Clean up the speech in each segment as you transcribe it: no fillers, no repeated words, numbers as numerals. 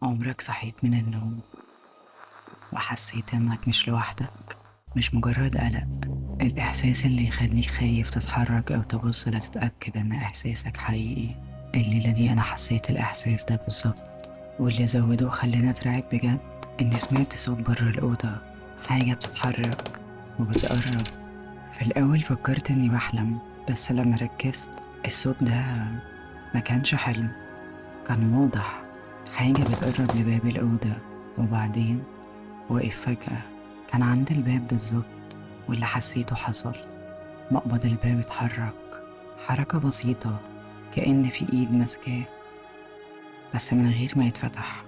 عمرك صحيت من النوم وحسيت إنك مش لوحدك؟ مش مجرد قلق، الإحساس اللي يخليك خايف تتحرك أو تبص لتتأكد إن إحساسك حقيقي. الليلة دي أنا حسيت الإحساس ده بالظبط، واللي زوده وخلاني أترعب بجد إني سمعت صوت برا الأوضة، حاجة بتتحرك وبتقرب. في الأول فكرت إني بحلم، بس لما ركزت الصوت ده ما كانش حلم، كان واضح، حاجة بتقرب لباب الأوضة. وبعدين وقف فجأة، كان عند الباب بالظبط، واللي حسيته حصل. مقبض الباب اتحرك حركة بسيطة، كأن في إيد ماسكاه، بس من غير ما يتفتح.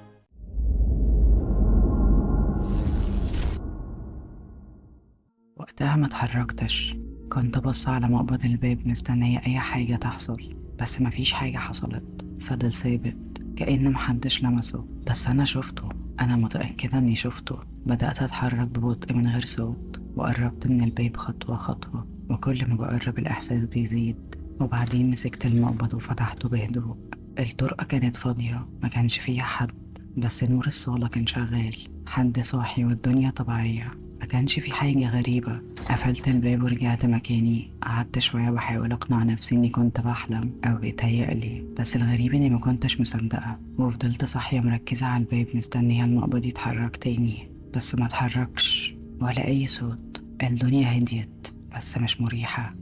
وقتها ما اتحركتش، كنت بص على مقبض الباب مستنية أي حاجة تحصل، بس مفيش حاجة حصلت. فضل ثابت كأن محدش لمسه، بس أنا شفته، أنا متأكدة إني شفته. بدأت أتحرك ببطء من غير صوت، وقربت من الباب خطوة خطوة، وكل ما بقرب الإحساس بيزيد. وبعدين مسكت المقبض وفتحته بهدوء. الطرقة كانت فاضية، ما كانش فيها حد، بس نور الصالة كان شغال، حد صاحي والدنيا طبيعية، ما كانش في حاجة غريبة. قفلت الباب ورجعت مكاني. قعدت شوية بحاول أقنع نفسي إني كنت بحلم أو بيتهيألي، بس الغريب إني ما كنتش مصدقة، وفضلت صاحية مركزة على الباب مستنية المقبض يتحرك تاني، بس ما اتحركش ولا أي صوت. الدنيا هديت بس مش مريحة.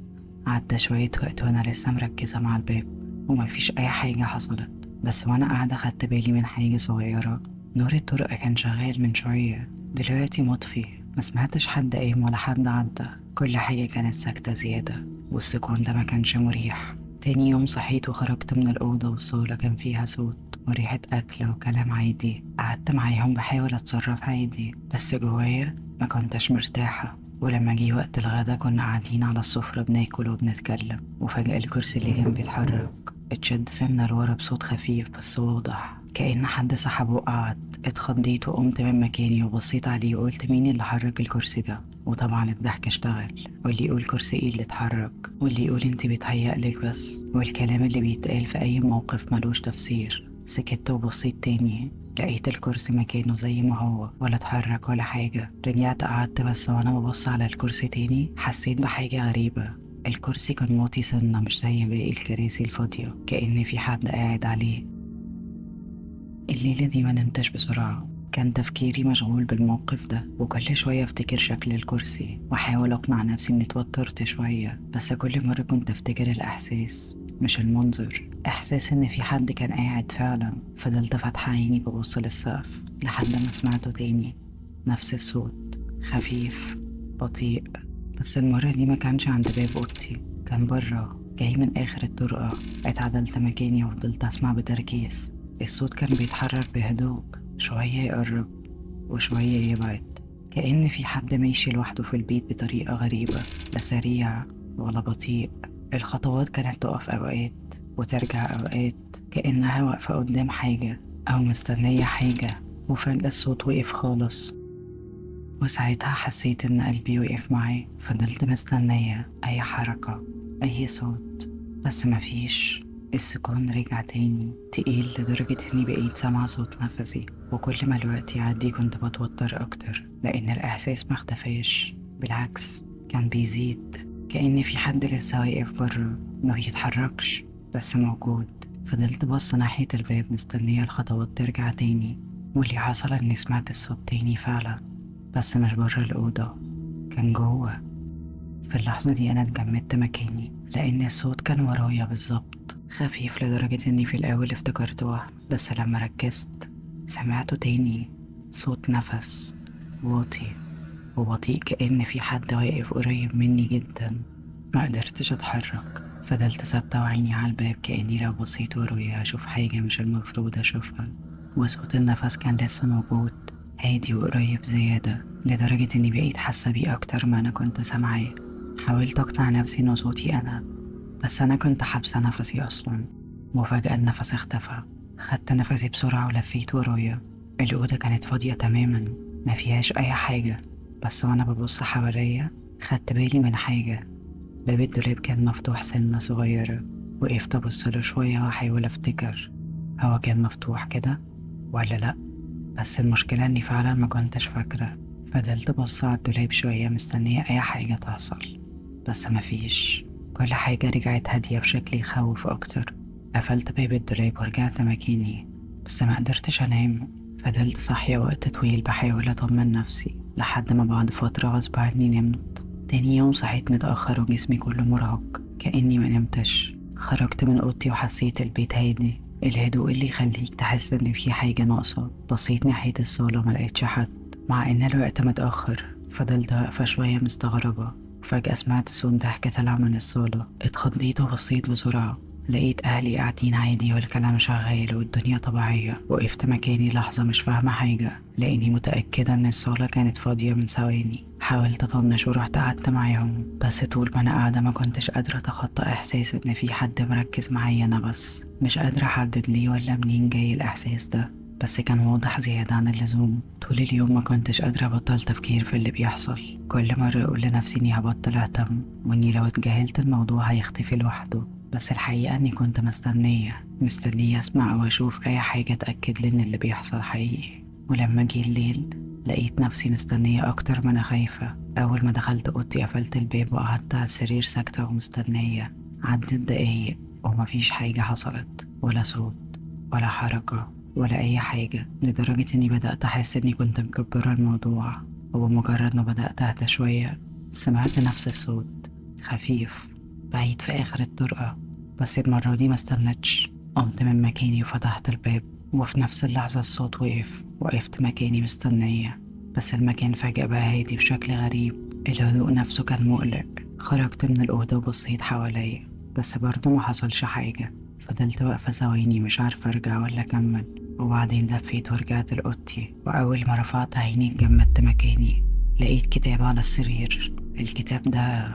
عدى شوية وقت وأنا لسه مركزة مع الباب ومفيش أي حاجة حصلت، بس وأنا قاعدة خدت بالي من حاجة صغيرة. نور الطرقة كان شغال من شوية، دلوقتي مطفي. ما سمعتش حد قايم ولا حد عدى، كل حاجة كانت ساكتة زيادة، والسكون ده ما كانش مريح. تاني يوم صحيت وخرجت من الأوضة، والصالة كان فيها صوت وريحة أكل وكلام عادي. قعدت معاهم بحاول أتصرف عادي، بس جوايا ما كنتش مرتاحة. ولما جه وقت الغدا كنا قاعدين على السفرة بناكل وبنتكلم، وفجأة الكرسي اللي جنبي اتحرك، اتشد سنة لورا بصوت خفيف بس واضح، كأن حد سحبه وقعد. اتخضيت وقمت من مكاني وبصيت عليه وقلت مين اللي حرك الكرسي ده؟ وطبعا الضحك اشتغل، واللي يقول كرسي ايه اللي اتحرك، واللي يقول انت بيتهيألك بس، والكلام اللي بيتقال في اي موقف ملوش تفسير. سكت وبصيت تاني، لقيت الكرسي مكانه زي ما هو، ولا اتحرك ولا حاجة. رجعت قعدت، بس وانا ببص على الكرسي تاني حسيت بحاجة غريبة. الكرسي كان واطي سنة، مش زي باقي الكراسي الفاضية، كأن في حد قاعد عليه. الليلة دي ما نمتش بسرعة، كان تفكيري مشغول بالموقف ده، وكل شوية افتكر شكل الكرسي واحاول اقنع نفسي اني اتوترت شوية، بس كل مرة كنت افتكر الاحساس مش المنظر، احساس ان في حد كان قاعد فعلا. فضلت فاتحة عيني ببص للسقف لحد ما سمعته تاني، نفس الصوت، خفيف بطيء، بس المرة دي ما كانش عند باب اوضتي، كان برا، جاي من اخر الطرقة. اتعدلت مكاني وفضلت اسمع بتركيز. الصوت كان بيتحرك بهدوء، شوية يقرب وشوية يبعد، كأن في حد ماشي لوحده في البيت بطريقة غريبة، لا سريع ولا بطيء. الخطوات كانت تقف أوقات وترجع أوقات، كأنها واقفة قدام حاجة أو مستنية حاجة. وفجأة الصوت وقف خالص، وساعتها حسيت إن قلبي وقف معاه. فضلت مستنية أي حركة، أي صوت، بس مفيش. السكون رجع تاني تقيل لدرجة إني بقيت سامعة صوت نفسي، وكل ما الوقت يعدي كنت بتوتر أكتر، لأن الإحساس ما اختفاش، بالعكس كان بيزيد، كأن في حد لسه واقف بره ما بيتحركش بس موجود. فضلت بص ناحية الباب مستنية الخطوات ترجع تاني، واللي حصل إني سمعت الصوت تاني فعلا، بس مش بره الأوضة، كان جوه. في اللحظة دي أنا اتجمدت مكاني، لأن الصوت كان ورايا بالظبط، خفيف لدرجة إني في الأول افتكرت وهم، بس لما ركزت سمعته تاني، صوت نفس واطي وبطيء، كأن في حد واقف قريب مني جدا. ما قدرتش أتحرك، فضلت ثابتة وعيني على الباب، كأني لو بصيت ورايا هشوف حاجة مش المفروض أشوفها. وصوت النفس كان لسه موجود، هادي وقريب زيادة، لدرجة إني بقيت حاسة بيه أكتر ما أنا كنت سامعاه. حاولت أقنع نفسي إنه صوتي أنا، بس أنا كنت حابسة نفسي أصلا. وفجأة النفس اختفى. خدت نفسي بسرعة ولفيت ورايا. الأوضة كانت فاضية تماما، ما فيهاش أي حاجة، بس وأنا ببص حواليا خدت بالي من حاجة. باب الدولاب كان مفتوح سنة صغيرة. وقفت أبص له شوية وأحاول أفتكر، هو كان مفتوح كده؟ ولا لأ؟ بس المشكلة إني فعلا ما كنتش فاكرة. فضلت بص على الدولاب شوية مستنية أي حاجة تحصل، بس مفيش. كل حاجة رجعت هادية بشكل يخوف أكتر. قفلت باب الدولاب ورجعت مكاني، بس ما قدرتش أنام. فضلت صاحية وقت طويل بحاول أطمن نفسي، لحد ما بعد فترة غصب عني نمت. تاني يوم صحيت متأخر وجسمي كله مرهق كأني ما نمتش. خرجت من أوضتي وحسيت البيت هادي، الهدوء اللي يخليك تحس إن في حاجة ناقصة. بصيت ناحية الصالة ما لقيتش حد، مع إن الوقت متأخر. فضلت واقفة شوية مستغربة، وفجأة سمعت صوت ضحك طلع من الصالة. اتخضيت وبصيت بسرعة، لقيت أهلي قاعدين عادي والكلام شغال والدنيا طبيعية. وقفت مكاني لحظة مش فاهمة حاجة، لأني متأكدة إن الصالة كانت فاضية من ثواني. حاولت أطنش ورحت قعدت معاهم، بس طول ما أنا قاعدة ما كنتش قادرة أتخطى إحساس إن في حد مركز معايا أنا بس. مش قادرة أحدد ليه ولا منين جاي الإحساس ده، بس كان واضح زيادة عن اللزوم. طول اليوم ما كنتش قادرة أبطل تفكير في اللي بيحصل. كل مرة أقول لنفسي إني هبطل أهتم، وإني لو اتجاهلت الموضوع هيختفي لوحده، بس الحقيقة إني كنت مستنية أسمع أو أشوف أي حاجة تأكد لي إن اللي بيحصل حقيقي. ولما جه الليل لقيت نفسي مستنية أكتر ما أنا خايفة. أول ما دخلت أوضتي قفلت الباب وقعدت على السرير ساكتة ومستنية. عدت دقايق ومفيش حاجة حصلت، ولا صوت ولا حركة ولا أي حاجة، لدرجة إني بدأت أحس إني كنت مكبرة الموضوع. وبمجرد ما بدأت أهدى شوية سمعت نفس الصوت، خفيف بعيد في آخر الطرقة، بس المرة دي ما استنتش. قمت من مكاني وفتحت الباب، وفي نفس اللحظة الصوت وقف. وقفت مكاني مستنية، بس المكان فجأة بقى هادي بشكل غريب. الهدوء نفسه كان مقلق. خرجت من الأوضة وبصيت حواليا، بس برضه ما حصلش حاجة. فضلت واقفة ثواني مش عارفة أرجع ولا أكمل، وبعدين لفيت ورجعت لأوضتي. وأول ما رفعت عيني اتجمدت مكاني، لقيت كتاب على السرير. الكتاب ده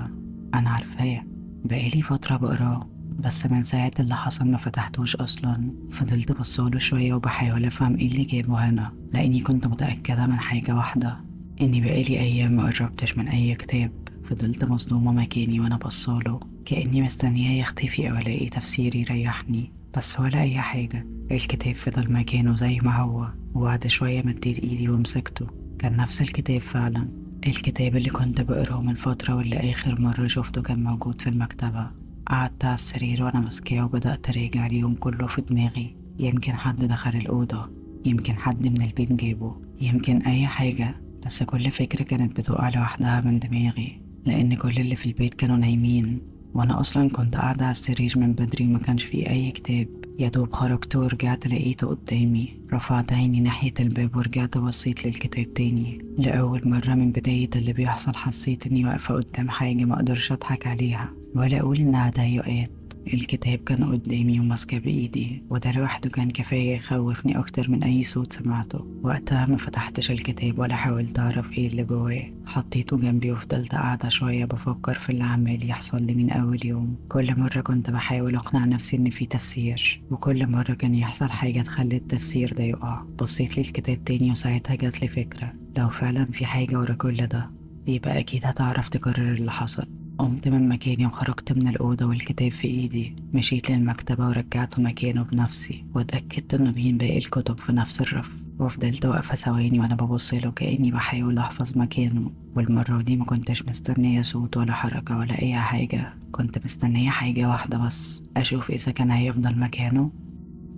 أنا عارفاه، بقالي فترة بقراه، بس من ساعة اللي حصل ما فتحتوش أصلا. فضلت بصاله شوية وبحاول أفهم إيه اللي جابه هنا، لأني كنت متأكدة من حاجة واحدة، إني بقالي أيام ما قربتش من أي كتاب. فضلت مصدومة مكاني وأنا بصاله، كأني مستنياه يختفي أو ألاقي تفسير يريحني، بس ولا أي حاجة. الكتاب فضل مكانه زي ما هو. وبعد شوية مديت إيدي ومسكته، كان نفس الكتاب فعلا، الكتاب اللي كنت بقراه من فترة واللي آخر مرة شفته كان موجود في المكتبة. قعدت على السرير وأنا ماسكاه وبدأت أراجع اليوم كله في دماغي. يمكن حد دخل الأوضة، يمكن حد من البيت جابه، يمكن أي حاجة، بس كل فكرة كانت بتقع لوحدها من دماغي، لأن كل اللي في البيت كانوا نايمين، وأنا أصلا كنت قاعدة على السرير من بدري وما كانش فيه أي كتاب. يا دوب خرجت ورجعت لقيته قدامي. رفعت عيني ناحية الباب ورجعت بصيت للكتاب تاني. لأول مرة من بداية اللي بيحصل حسيت إني واقفة قدام حاجة ما أقدرش أضحك عليها ولا أقول إنها تهيؤات. الكتاب كان قدامي وماسكه بإيدي، وده لوحده كان كفاية يخوفني أكتر من أي صوت سمعته. وقتها ما فتحتش الكتاب ولا حاولت أعرف إيه اللي جواه. حطيته جنبي وفضلت قاعدة شوية بفكر في اللي عمال يحصل لي من أول يوم. كل مرة كنت بحاول أقنع نفسي إن في تفسير، وكل مرة كان يحصل حاجة تخلي التفسير ده يقع. بصيت للكتاب تاني وساعتها جاتلي فكرة، لو فعلا في حاجة ورا كل ده يبقى أكيد هتعرف تكرر اللي حصل. قمت من مكاني وخرجت من الأوضة والكتاب في إيدي. مشيت للمكتبة ورجعته مكانه بنفسي، واتأكدت إنه بين باقي الكتب في نفس الرف. وفضلت واقفة ثواني وأنا ببص له كأني بحاول أحفظ مكانه. والمرة دي ما كنتش مستنية صوت ولا حركة ولا أي حاجة، كنت مستنية حاجة واحدة بس، أشوف إذا كان هيفضل مكانه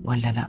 ولا لأ.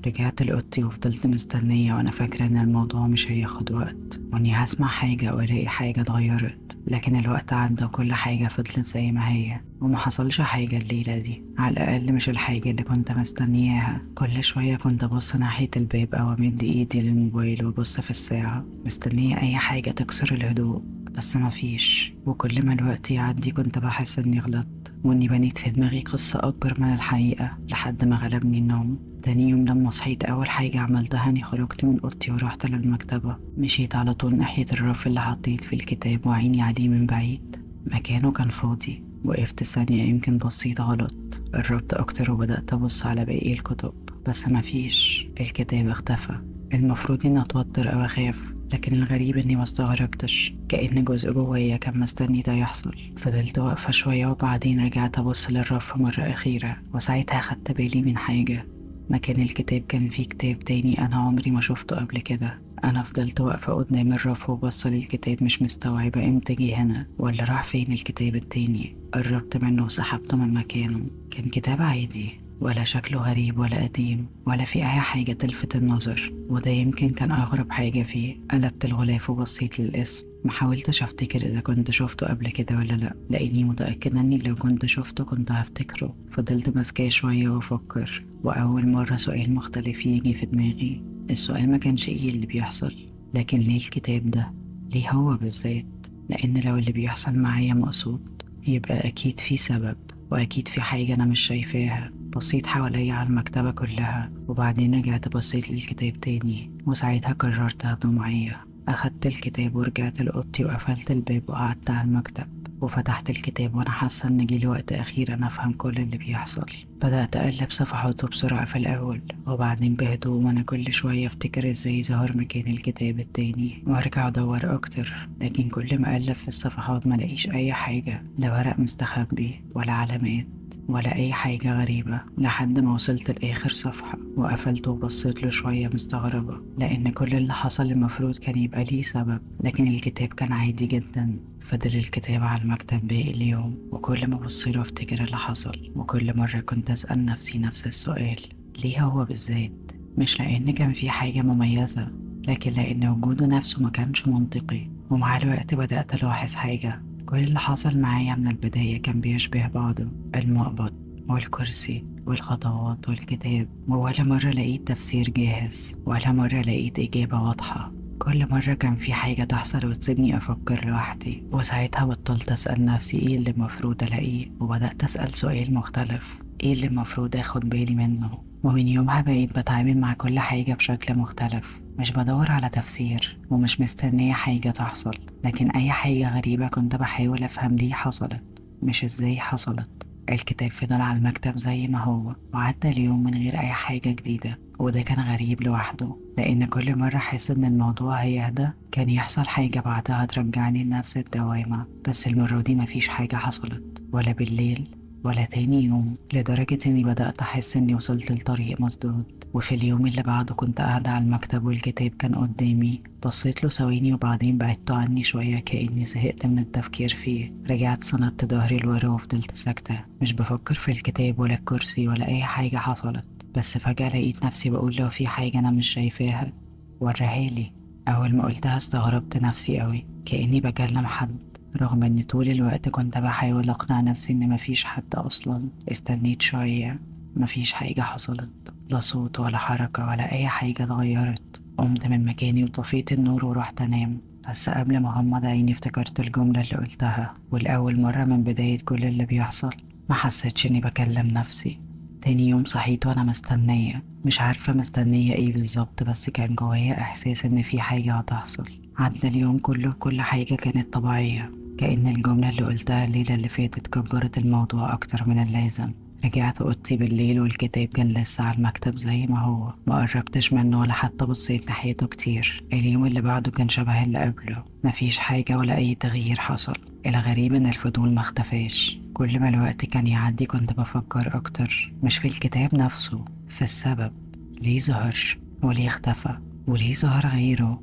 رجعت لأوضتي وفضلت مستنية وأنا فاكرة إن الموضوع مش هياخد وقت، وإني هسمع حاجة أو ألاقي حاجة اتغيرت، لكن الوقت عدى وكل حاجة فضلت زي ما هي، وما حصلش حاجة الليلة دي، على الأقل مش الحاجة اللي كنت مستنياها. كل شوية كنت أبص ناحية الباب أو أمد إيدي للموبايل وأبص في الساعة، مستنية أي حاجة تكسر الهدوء، بس مفيش. وكل ما الوقت يعدي كنت بحس إني غلطت، وإني بنيت في دماغي قصة أكبر من الحقيقة، لحد ما غلبني النوم. تاني يوم لما صحيت أول حاجة عملتها إني خرجت من أوضتي ورحت للمكتبة. مشيت على طول ناحية الرف اللي حطيت في الكتاب وعيني عليه من بعيد، مكانه كان فاضي. وقفت ثانية يمكن بصيت غلط، قربت أكتر وبدأت أبص على باقي الكتب، بس مفيش، الكتاب اختفى. المفروض إني أتوتر أو أخاف، لكن الغريب إني ما استغربتش، كأن جزء جوايا كان مستني ده يحصل. فضلت واقفة شوية وبعدين رجعت أبص للرف مرة أخيرة، وساعتها خدت بالي من حاجة. مكان الكتاب كان فيه كتاب تاني أنا عمري ما شفته قبل كده. أنا فضلت واقفة قدام الرف وبصة للكتاب مش مستوعبة امتى جه هنا ولا راح فين الكتاب التاني. قربت منه وسحبته من مكانه. كان كتاب عادي، ولا شكله غريب ولا قديم ولا في أي حاجة تلفت النظر، وده يمكن كان أغرب حاجة فيه. قلبت الغلاف وبصيت للاسم، محاولتش أفتكر إذا كنت شفته قبل كده ولا لأ، لأني متأكدة إني لو كنت شفته كنت هفتكره. فضلت ماسكاه شوية وأفكر، وأول مرة سؤال مختلف يجي في دماغي. السؤال ما كانش إيه اللي بيحصل، لكن ليه الكتاب ده؟ ليه هو بالذات؟ لأن لو اللي بيحصل معايا مقصود يبقى أكيد في سبب، وأكيد في حاجة أنا مش شايفاها. بصيت حواليا على المكتبة كلها، وبعدين رجعت بصيت للكتاب تاني، وساعتها قررت أخده معايا. أخدت الكتاب ورجعت لأوضتي وقفلت الباب وقعدت على المكتب وفتحت الكتاب وأنا حاسة إن جه الوقت أخيرا أفهم كل اللي بيحصل. بدأت أقلب صفحاته بسرعة في الأول، وبعدين بهدوء، وأنا كل شوية أفتكر إزاي ظهر مكان الكتاب التاني وأرجع أدور أكتر. لكن كل ما أقلب في الصفحات ما لاقيش أي حاجة، لا ورق مستخبي ولا علامات ولا أي حاجة غريبة، لحد ما وصلت لآخر صفحة وقفلت وبصيت له شوية مستغربة، لأن كل اللي حصل المفروض كان يبقى ليه سبب، لكن الكتاب كان عادي جدا. فضل الكتاب على المكتب باقي اليوم، وكل ما بصيله أفتكر اللي حصل، وكل مرة كنت أسأل نفسي نفس السؤال، ليه هو بالذات؟ مش لأن كان في حاجة مميزة، لكن لأن وجوده نفسه ما كانش منطقي. ومع الوقت بدأت ألاحظ حاجة، كل اللي حصل معايا من البداية كان بيشبه بعضه، المقبض والكرسي والخطوات والكتاب، ولا مرة لقيت تفسير جاهز، ولا مرة لقيت إجابة واضحة. كل مرة كان في حاجة تحصل وتسيبني أفكر لوحدي، وساعتها بطلت أسأل نفسي إيه اللي المفروض ألاقيه، وبدأت أسأل سؤال مختلف، إيه اللي المفروض أخد بالي منه؟ ومن يومها بقيت بتعامل مع كل حاجة بشكل مختلف، مش بدور على تفسير ومش مستنية حاجة تحصل، لكن أي حاجة غريبة كنت بحاول أفهم ليه حصلت، مش إزاي حصلت. الكتاب فضل على المكتب زي ما هو، وعدى اليوم من غير أي حاجة جديدة، وده كان غريب لوحده، لأن كل مرة أحس إن الموضوع هيهدى كان يحصل حاجة بعدها ترجعني لنفس الدوامة. بس المرة دي مفيش حاجة حصلت، ولا بالليل ولا تاني يوم، لدرجة إني بدأت أحس إني وصلت لطريق مسدود. وفي اليوم اللي بعده كنت قاعدة على المكتب والكتاب كان قدامي، بصيت له ثواني وبعدين بعدته عني شوية كأني زهقت من التفكير فيه. رجعت سندت ظهري لورا وفضلت ساكتة، مش بفكر في الكتاب ولا الكرسي ولا أي حاجة حصلت. بس فجأة لقيت نفسي بقول لو في حاجة أنا مش شايفاها وريها لي. أول ما قلتها استغربت نفسي قوي، كأني بكلم حد، رغم ان طول الوقت كنت بحاول اقنع نفسي ان مفيش حد اصلا. استنيت شوية، مفيش حاجة حصلت، لا صوت ولا حركة ولا اي حاجة اتغيرت. قمت من مكاني وطفيت النور ورحت انام. بس قبل ما اغمض عيني افتكرت الجملة اللي قلتها، والأول مرة من بداية كل اللي بيحصل ما حسيتش اني بكلم نفسي. تاني يوم صحيت وانا مستنية، مش عارفة مستنية ايه بالظبط، بس كان جوايا احساس ان في حاجة هتحصل. عدى اليوم كله كل حاجة كانت طبيعية، كأن الجملة اللي قلتها الليلة اللي فاتت كبرت الموضوع أكتر من اللازم. رجعت أوضتي بالليل والكتاب كان لسه على المكتب زي ما هو، ما قربتش منه ولا حتى بصيت ناحيته كتير. اليوم اللي بعده كان شبه اللي قبله، مفيش حاجة ولا أي تغيير حصل. الغريب إن الفضول ما اختفاش، كل ما الوقت كان يعدي كنت بفكر أكتر، مش في الكتاب نفسه، في السبب، ليه ظهر وليه اختفى وليه ظهر غيره.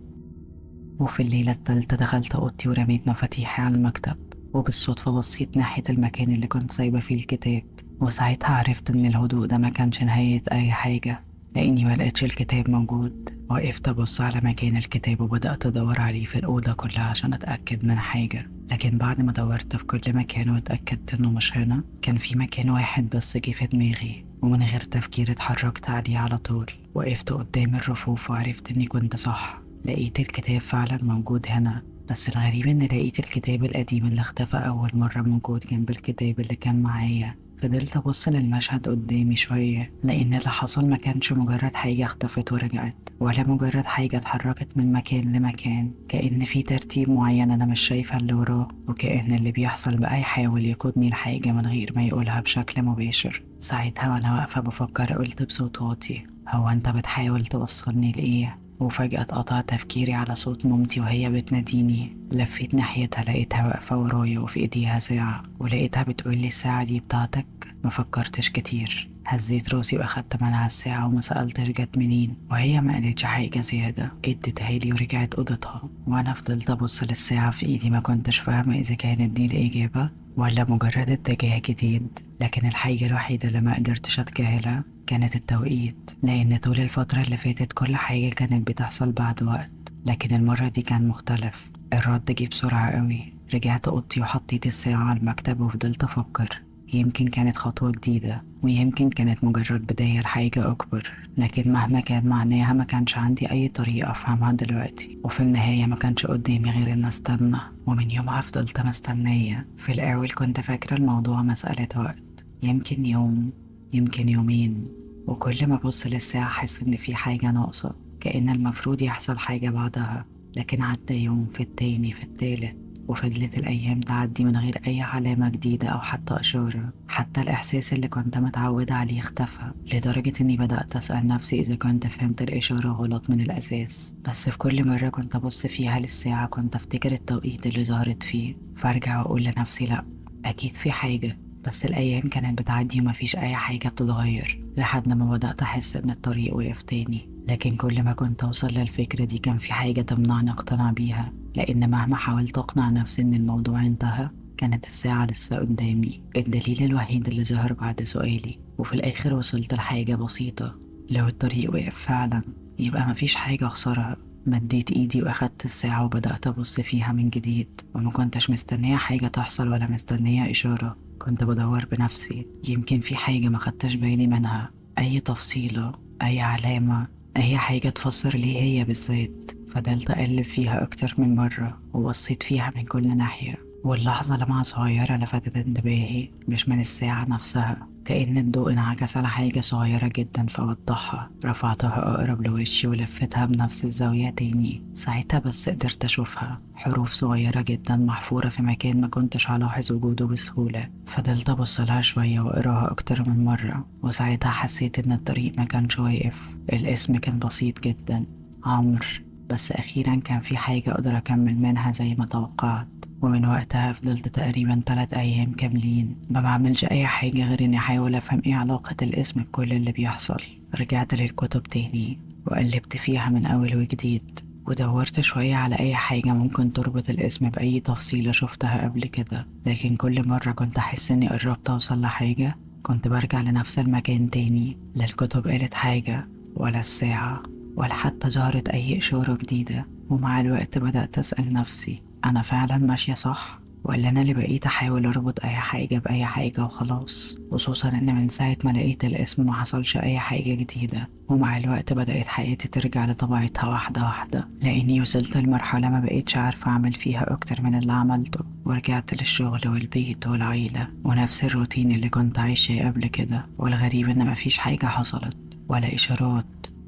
وفي الليلة التالتة دخلت أوضتي ورميت مفاتيحي على المكتب، وبالصدفة بصيت ناحية المكان اللي كنت سايبة فيه الكتاب، وساعتها عرفت إن الهدوء ده ما كانش نهاية أي حاجة، لأني ما لقيتش الكتاب موجود. وقفت أبص على مكان الكتاب وبدأت أدور عليه في الأوضة كلها عشان أتأكد من حاجة، لكن بعد ما دورت في كل مكان واتأكدت إنه مش هنا، كان في مكان واحد بس جه في دماغي، ومن غير تفكير اتحركت عليه على طول. وقفت قدام الرفوف وعرفت إني كنت صح، لقيت الكتاب فعلا موجود هنا. بس الغريب إن لقيت الكتاب القديم اللي اختفى أول مرة موجود جنب الكتاب اللي كان معايا. فضلت أبص للمشهد قدامي شوية، لأن اللي حصل ما كانش مجرد حاجة اختفت ورجعت، ولا مجرد حاجة اتحركت من مكان لمكان، كأن في ترتيب معين أنا مش شايفة اللي وراه، وكأن اللي بيحصل بقى يحاول يقودني لحاجة من غير ما يقولها بشكل مباشر. ساعتها وأنا واقفة بفكر قلت بصوت واطي، هو أنت بتحاول توصلني لإيه؟ وفجأة اتقطع تفكيري على صوت مامتي وهي بتناديني. لفيت ناحيتها لقيتها واقفة ورايا وفي ايديها ساعة، ولقيتها بتقولي الساعة دي بتاعتك؟ ما فكرتش كتير، هزيت راسي وأخدت منها الساعة وما سألتش جت منين، وهي ما قالتش حاجة زيادة، اديتها لي ورجعت أوضتها. وأنا فضلت أبص للساعة في إيدي، ما كنتش فاهمة إذا كانت دي الإجابة ولا مجرد اتجاه جديد. لكن الحاجة الوحيدة اللي ما قدرتش أتجاهلها كانت التوقيت، لأن طول الفترة اللي فاتت كل حاجة كانت بتحصل بعد وقت، لكن المرة دي كان مختلف. الرد جه بسرعة قوي. رجعت أوضتي وحطيت الساعة على المكتب وفضلت أفكر، يمكن كانت خطوة جديدة، ويمكن كانت مجرد بداية لحاجة أكبر، لكن مهما كان معناها ما كانش عندي أي طريقة أفهمها دلوقتي. وفي النهاية ما كانش قدامي غير إن أستنى، ومن يومها فضلت مستنية. في الأول كنت فاكرة الموضوع مسألة وقت، يمكن يوم، يمكن يومين، وكل ما أبص للساعة أحس إن في حاجة ناقصة، كأن المفروض يحصل حاجة بعدها. لكن عدى يوم في التاني في التالت، وفضلت الأيام تعدي من غير أي علامة جديدة أو حتى إشارة. حتى الإحساس اللي كنت متعودة عليه اختفى، لدرجة إني بدأت أسأل نفسي إذا كنت فهمت الإشارة غلط من الأساس. بس في كل مرة كنت أبص فيها للساعة كنت أفتكر التوقيت اللي ظهرت فيه، فأرجع وأقول لنفسي لأ، أكيد في حاجة. بس الأيام كانت بتعدي ومفيش أي حاجة بتتغير، لحد ما بدأت أحس إن الطريق وقف تاني. لكن كل ما كنت أوصل للفكرة دي كان في حاجة تمنعني أقتنع بيها، لأن مهما حاولت أقنع نفسي إن الموضوع انتهى كانت الساعة لسه قدامي، الدليل الوحيد اللي ظهر بعد سؤالي. وفي الآخر وصلت لحاجة بسيطة، لو الطريق وقف فعلا يبقى مفيش حاجة أخسرها. مديت إيدي وأخدت الساعة وبدأت أبص فيها من جديد، وما كنتش مستنية حاجة تحصل ولا مستنية إشارة. كنت بدور بنفسي، يمكن في حاجة ما خدتش بالي منها، أي تفصيلة، أي علامة، أي حاجة تفسر ليه هي بالذات. فضلت أقلب فيها أكتر من مرة وبصيت فيها من كل ناحية، واللحظة لمعة صغيرة لفتت انتباهي، مش من الساعة نفسها، كأن الضوء انعكس على حاجة صغيرة جدا فوضحها. رفعتها أقرب لوشي ولفتها بنفس الزاوية تاني، ساعتها بس قدرت أشوفها، حروف صغيرة جدا محفورة في مكان ما كنتش هلاحظ وجوده بسهولة. فضلت أبص لها شوية وأقراها أكتر من مرة، وساعتها حسيت إن الطريق ما كانش واقف. الاسم كان بسيط جدا، عمرو، بس أخيرا كان في حاجة أقدر أكمل منها زي ما توقعت. ومن وقتها فضلت تقريبا 3 أيام كاملين ما بعملش أي حاجة غير إني أحاول أفهم إيه علاقة الاسم بكل اللي بيحصل. رجعت للكتب تاني وقلبت فيها من أول وجديد، ودورت شوية على أي حاجة ممكن تربط الاسم بأي تفصيلة شفتها قبل كده. لكن كل مرة كنت أحس إني قربت أوصل لحاجة كنت برجع لنفس المكان تاني. لا الكتب قالت حاجة ولا الساعة ولا حتى ظهرت أي إشارة جديدة. ومع الوقت بدأت أسأل نفسي، أنا فعلا ماشية صح ولا أنا اللي بقيت أحاول أربط أي حاجة بأي حاجة وخلاص؟ خصوصا إن من ساعة ما لقيت الاسم ما حصلش أي حاجة جديدة. ومع الوقت بدأت حياتي ترجع لطبيعتها واحدة واحدة، لأني وصلت لمرحلة ما بقيتش عارفة أعمل فيها أكتر من اللي عملته، ورجعت للشغل والبيت والعيلة ونفس الروتين اللي كنت عايشاه قبل كده. والغريب إن مفيش حاجة حصلت ولا إشارات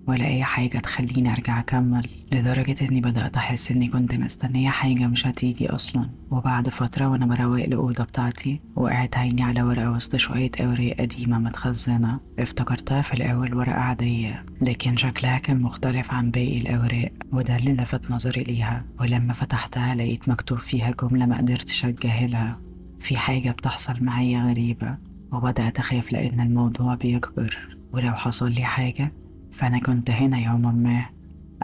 ولا أي حاجة تخليني أرجع أكمل، لدرجة إني بدأت أحس إني كنت مستنية حاجة مش هتيجي أصلا. وبعد فترة وأنا بروق الأوضة بتاعتي وقعت عيني على ورقة وسط شوية أوراق قديمة متخزنة. افتكرتها في الأول ورقة عادية، لكن شكلها كان مختلف عن باقي الأوراق، وده اللي لفت نظري ليها. ولما فتحتها لقيت مكتوب فيها جملة ما قدرتش أتجاهلها: في حاجة بتحصل معايا غريبة، وبدأت أخاف لأن الموضوع بيكبر، ولو حصل لي حاجة فأنا كنت هنا يوما ما.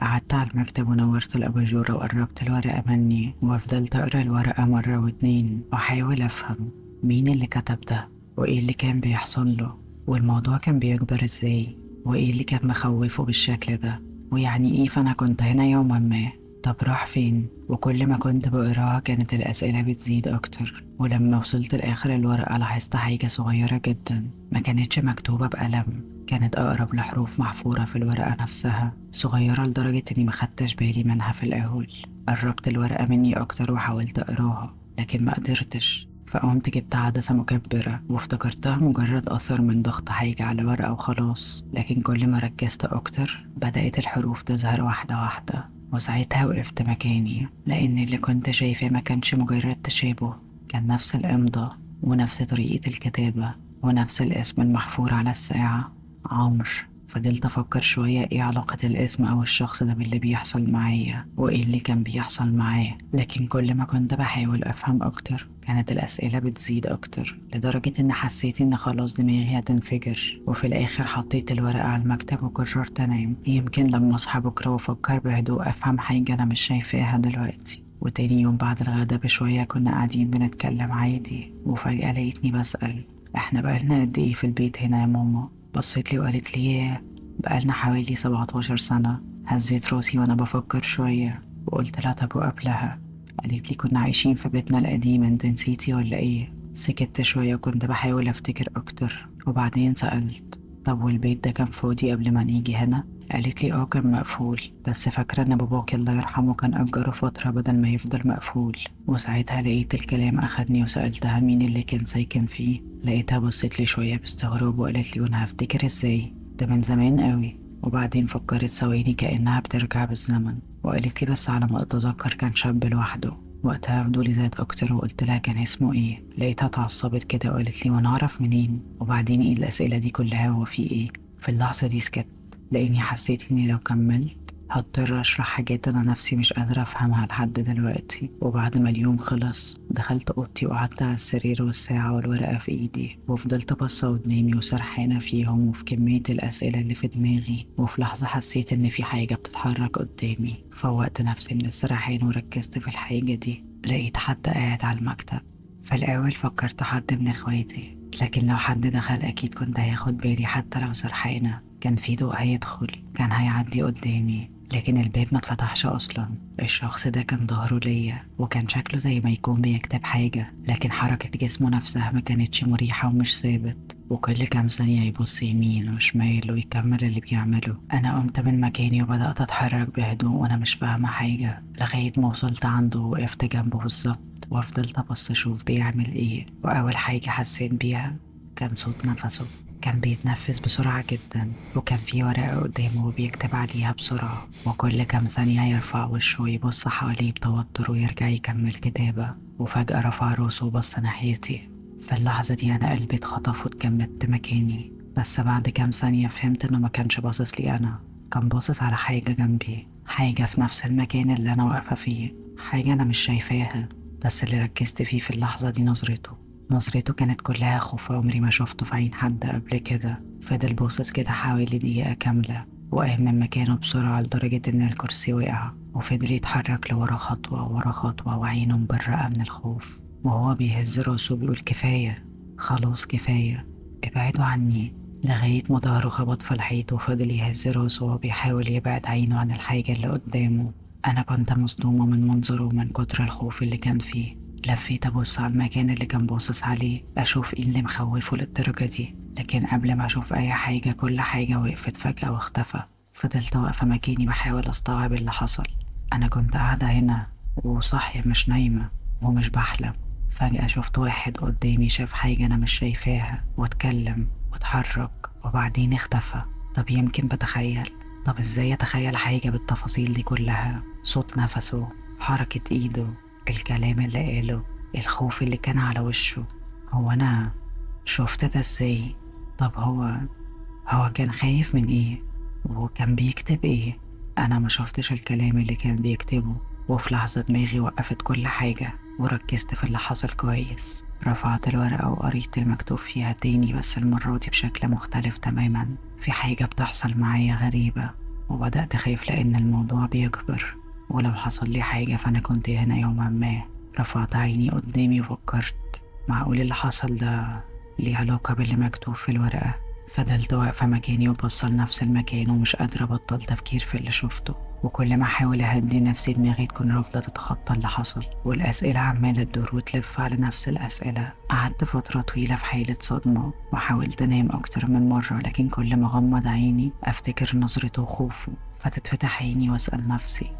قعدت على المكتب ونورت الأباجورة وقربت الورقة مني، وفضلت أقرأ الورقة مرة واتنين وأحاول أفهم مين اللي كتب ده، وإيه اللي كان بيحصل له، والموضوع كان بيكبر إزاي، وإيه اللي كان مخوفه بالشكل ده، ويعني إيه فأنا كنت هنا يوما ما، طب راح فين؟ وكل ما كنت بقراها كانت الأسئلة بتزيد أكتر. ولما وصلت لآخر الورقة لاحظت حاجة صغيرة جدا ما كانتش مكتوبة بقلم، كانت أقرب لحروف محفورة في الورقة نفسها، صغيرة لدرجة إني مخدتش بالي منها في الأول. قربت الورقة مني أكتر وحاولت أقراها لكن ما قدرتش، فقمت جبت عدسة مكبرة وافتكرتها مجرد أثر من ضغط حاجة على ورقة وخلاص. لكن كل ما ركزت أكتر بدأت الحروف تظهر واحدة واحدة، وساعتها وقفت مكاني، لأن اللي كنت شايفاه ما كانش مجرد تشابه، كان نفس الإمضة ونفس طريقة الكتابة ونفس الاسم المحفور على الساعة، عمرو. فضلت أفكر شوية إيه علاقة الاسم أو الشخص ده باللي بيحصل معايا وإيه اللي كان بيحصل معاه، لكن كل ما كنت بحاول أفهم أكتر كانت الأسئلة بتزيد أكتر، لدرجة إن حسيت إن خلاص دماغي هتنفجر. وفي الآخر حطيت الورقة على المكتب وقررت أنام، يمكن لما أصحى بكرة وأفكر بهدوء أفهم حاجة أنا مش شايفاها دلوقتي. وتاني يوم بعد الغدا بشوية كنا قاعدين بنتكلم عادي، وفجأة لقيتني بسأل احنا بقالنا قد ايه في البيت هنا يا ماما؟ بصيت لي وقالت لي بقالنا حوالي 17 سنة. هزيت راسي وانا بفكر شوية وقلت لها طب وقبلها؟ قالت لي كنا عايشين في بيتنا القديم، انت نسيتي ولا ايه؟ سكت شوية وكنت بحاول افتكر اكتر، وبعدين سألت طب والبيت ده كان فاضي قبل ما نيجي هنا؟ قالت لي اه كان مقفول، بس فاكرة ان باباك الله يرحمه كان أجره فترة بدل ما يفضل مقفول. وساعتها لقيت الكلام أخدني وسألتها مين اللي كان ساكن فيه، لقيتها بصيت لي شوية باستغراب وقالت لي وانا هفتكر ازاي، ده من زمان قوي. وبعدين فكرت ثواني كأنها بترجع بالزمن وقالت لي بس على ما أتذكر كان شاب لوحده. وقتها فضولي زاد أكتر وقلت لها كان اسمه إيه؟ لقيتها اتعصبت كده وقالت لي وأنا أعرف منين؟ وبعدين إيه الأسئلة دي كلها، هو في إيه؟ في اللحظة دي سكت، لأني حسيت إني لو كملت هضطر أشرح حاجات أنا نفسي مش قادرة أفهمها لحد دلوقتي. وبعد ما اليوم خلص دخلت أوضتي وقعدت على السرير والساعة والورقة في إيدي، وفضلت باصة قدامي وسرحانة فيهم وفي كمية الأسئلة اللي في دماغي. وفي لحظة حسيت إن في حاجة بتتحرك قدامي، فوقت نفسي من السرحان وركزت في الحاجة دي. لقيت حد قاعد على المكتب. في الأول فكرت حد من إخواتي، لكن لو حد دخل أكيد كنت هياخد بالي حتى لو سرحانة. كان في ضوء هيدخل، كان هيعدي قدامي، لكن الباب ما اتفتحش أصلا. الشخص ده كان ظهره ليا وكان شكله زي ما يكون بيكتب حاجة، لكن حركة جسمه نفسها ما كانتش مريحة ومش ثابت، وكل كام ثانية يبص يمين وشمال ويكمل اللي بيعمله. أنا قمت من مكاني وبدأت أتحرك بهدوء وأنا مش فاهمة حاجة، لغاية ما وصلت عنده ووقفت جنبه بالظبط، وفضلت أبص أشوف بيعمل إيه. وأول حاجة حسيت بيها كان صوت نفسه، كان بيتنفس بسرعة جدا، وكان في ورقة قدامه وبيكتب عليها بسرعة، وكل كام ثانية يرفع وشه ويبص حواليه بتوتر ويرجع يكمل كتابة. وفجأة رفع راسه وبص ناحيتي. في اللحظة دي أنا قلبي اتخطف واتجمدت مكاني، بس بعد كام ثانية فهمت إنه ما كانش باصص لي أنا، كان باصص على حاجة جنبي، حاجة في نفس المكان اللي أنا واقفة فيه، حاجة أنا مش شايفاها. بس اللي ركزت فيه في اللحظة دي نظرته، نظرته كانت كلها خوف عمري ما شفته في عين حد قبل كده. فضل باصص كده حوالي دقيقة كاملة، وقام من مكانه بسرعة لدرجة إن الكرسي وقع، وفضل يتحرك لورا خطوة ورا خطوة وعينه مبرقة من الخوف، وهو بيهز راسه بيقول كفاية، خلاص كفاية، ابعدوا عني، لغاية ما ظهره خبط في الحيط وفضل يهز راسه وهو بيحاول يبعد عينه عن الحاجة اللي قدامه. أنا كنت مصدومة من منظره ومن كتر الخوف اللي كان فيه. لفيت أبص على المكان اللي كان باصص عليه أشوف إيه اللي مخوفه للدرجة دي، لكن قبل ما أشوف أي حاجة كل حاجة وقفت فجأة واختفى. فضلت واقفة مكاني بحاول أستوعب اللي حصل. أنا كنت قاعدة هنا وصاحية مش نايمة ومش بحلم. فجأة شفت واحد قدامي شاف حاجة أنا مش شايفاها واتكلم واتحرك وبعدين اختفى. طب يمكن بتخيل؟ طب ازاي أتخيل حاجة بالتفاصيل دي كلها؟ صوت نفسه، حركة ايده، الكلام اللي قاله، الخوف اللي كان على وشه. هو أنا شفت ده ازاي؟ طب هو كان خايف من ايه؟ وكان بيكتب ايه؟ أنا ما شفتش الكلام اللي كان بيكتبه. وفي لحظة دماغي وقفت كل حاجة وركزت في اللي حصل كويس. رفعت الورقة وقريت المكتوب فيها تاني، بس المرة دي بشكل مختلف تماما. في حاجة بتحصل معايا غريبة، وبدأت أخاف لأن الموضوع بيكبر، ولو حصل لي حاجة فأنا كنت هنا يوما ما. رفعت عيني قدامي وفكرت، معقول اللي حصل ده ليه علاقة باللي مكتوب في الورقة؟ فضلت واقفة مكاني وبصل نفس المكان ومش قادرة أبطل تفكير في اللي شفته، وكل ما أحاول أهدي نفسي دماغي تكون رافضة تتخطى اللي حصل، والأسئلة عمالة تدور وتلف على نفس الأسئلة. قعدت فترة طويلة في حالة صدمة وحاولت أنام أكتر من مرة، لكن كل ما أغمض عيني أفتكر نظرته وخوفه، فتتفتح عيني وأسأل نفسي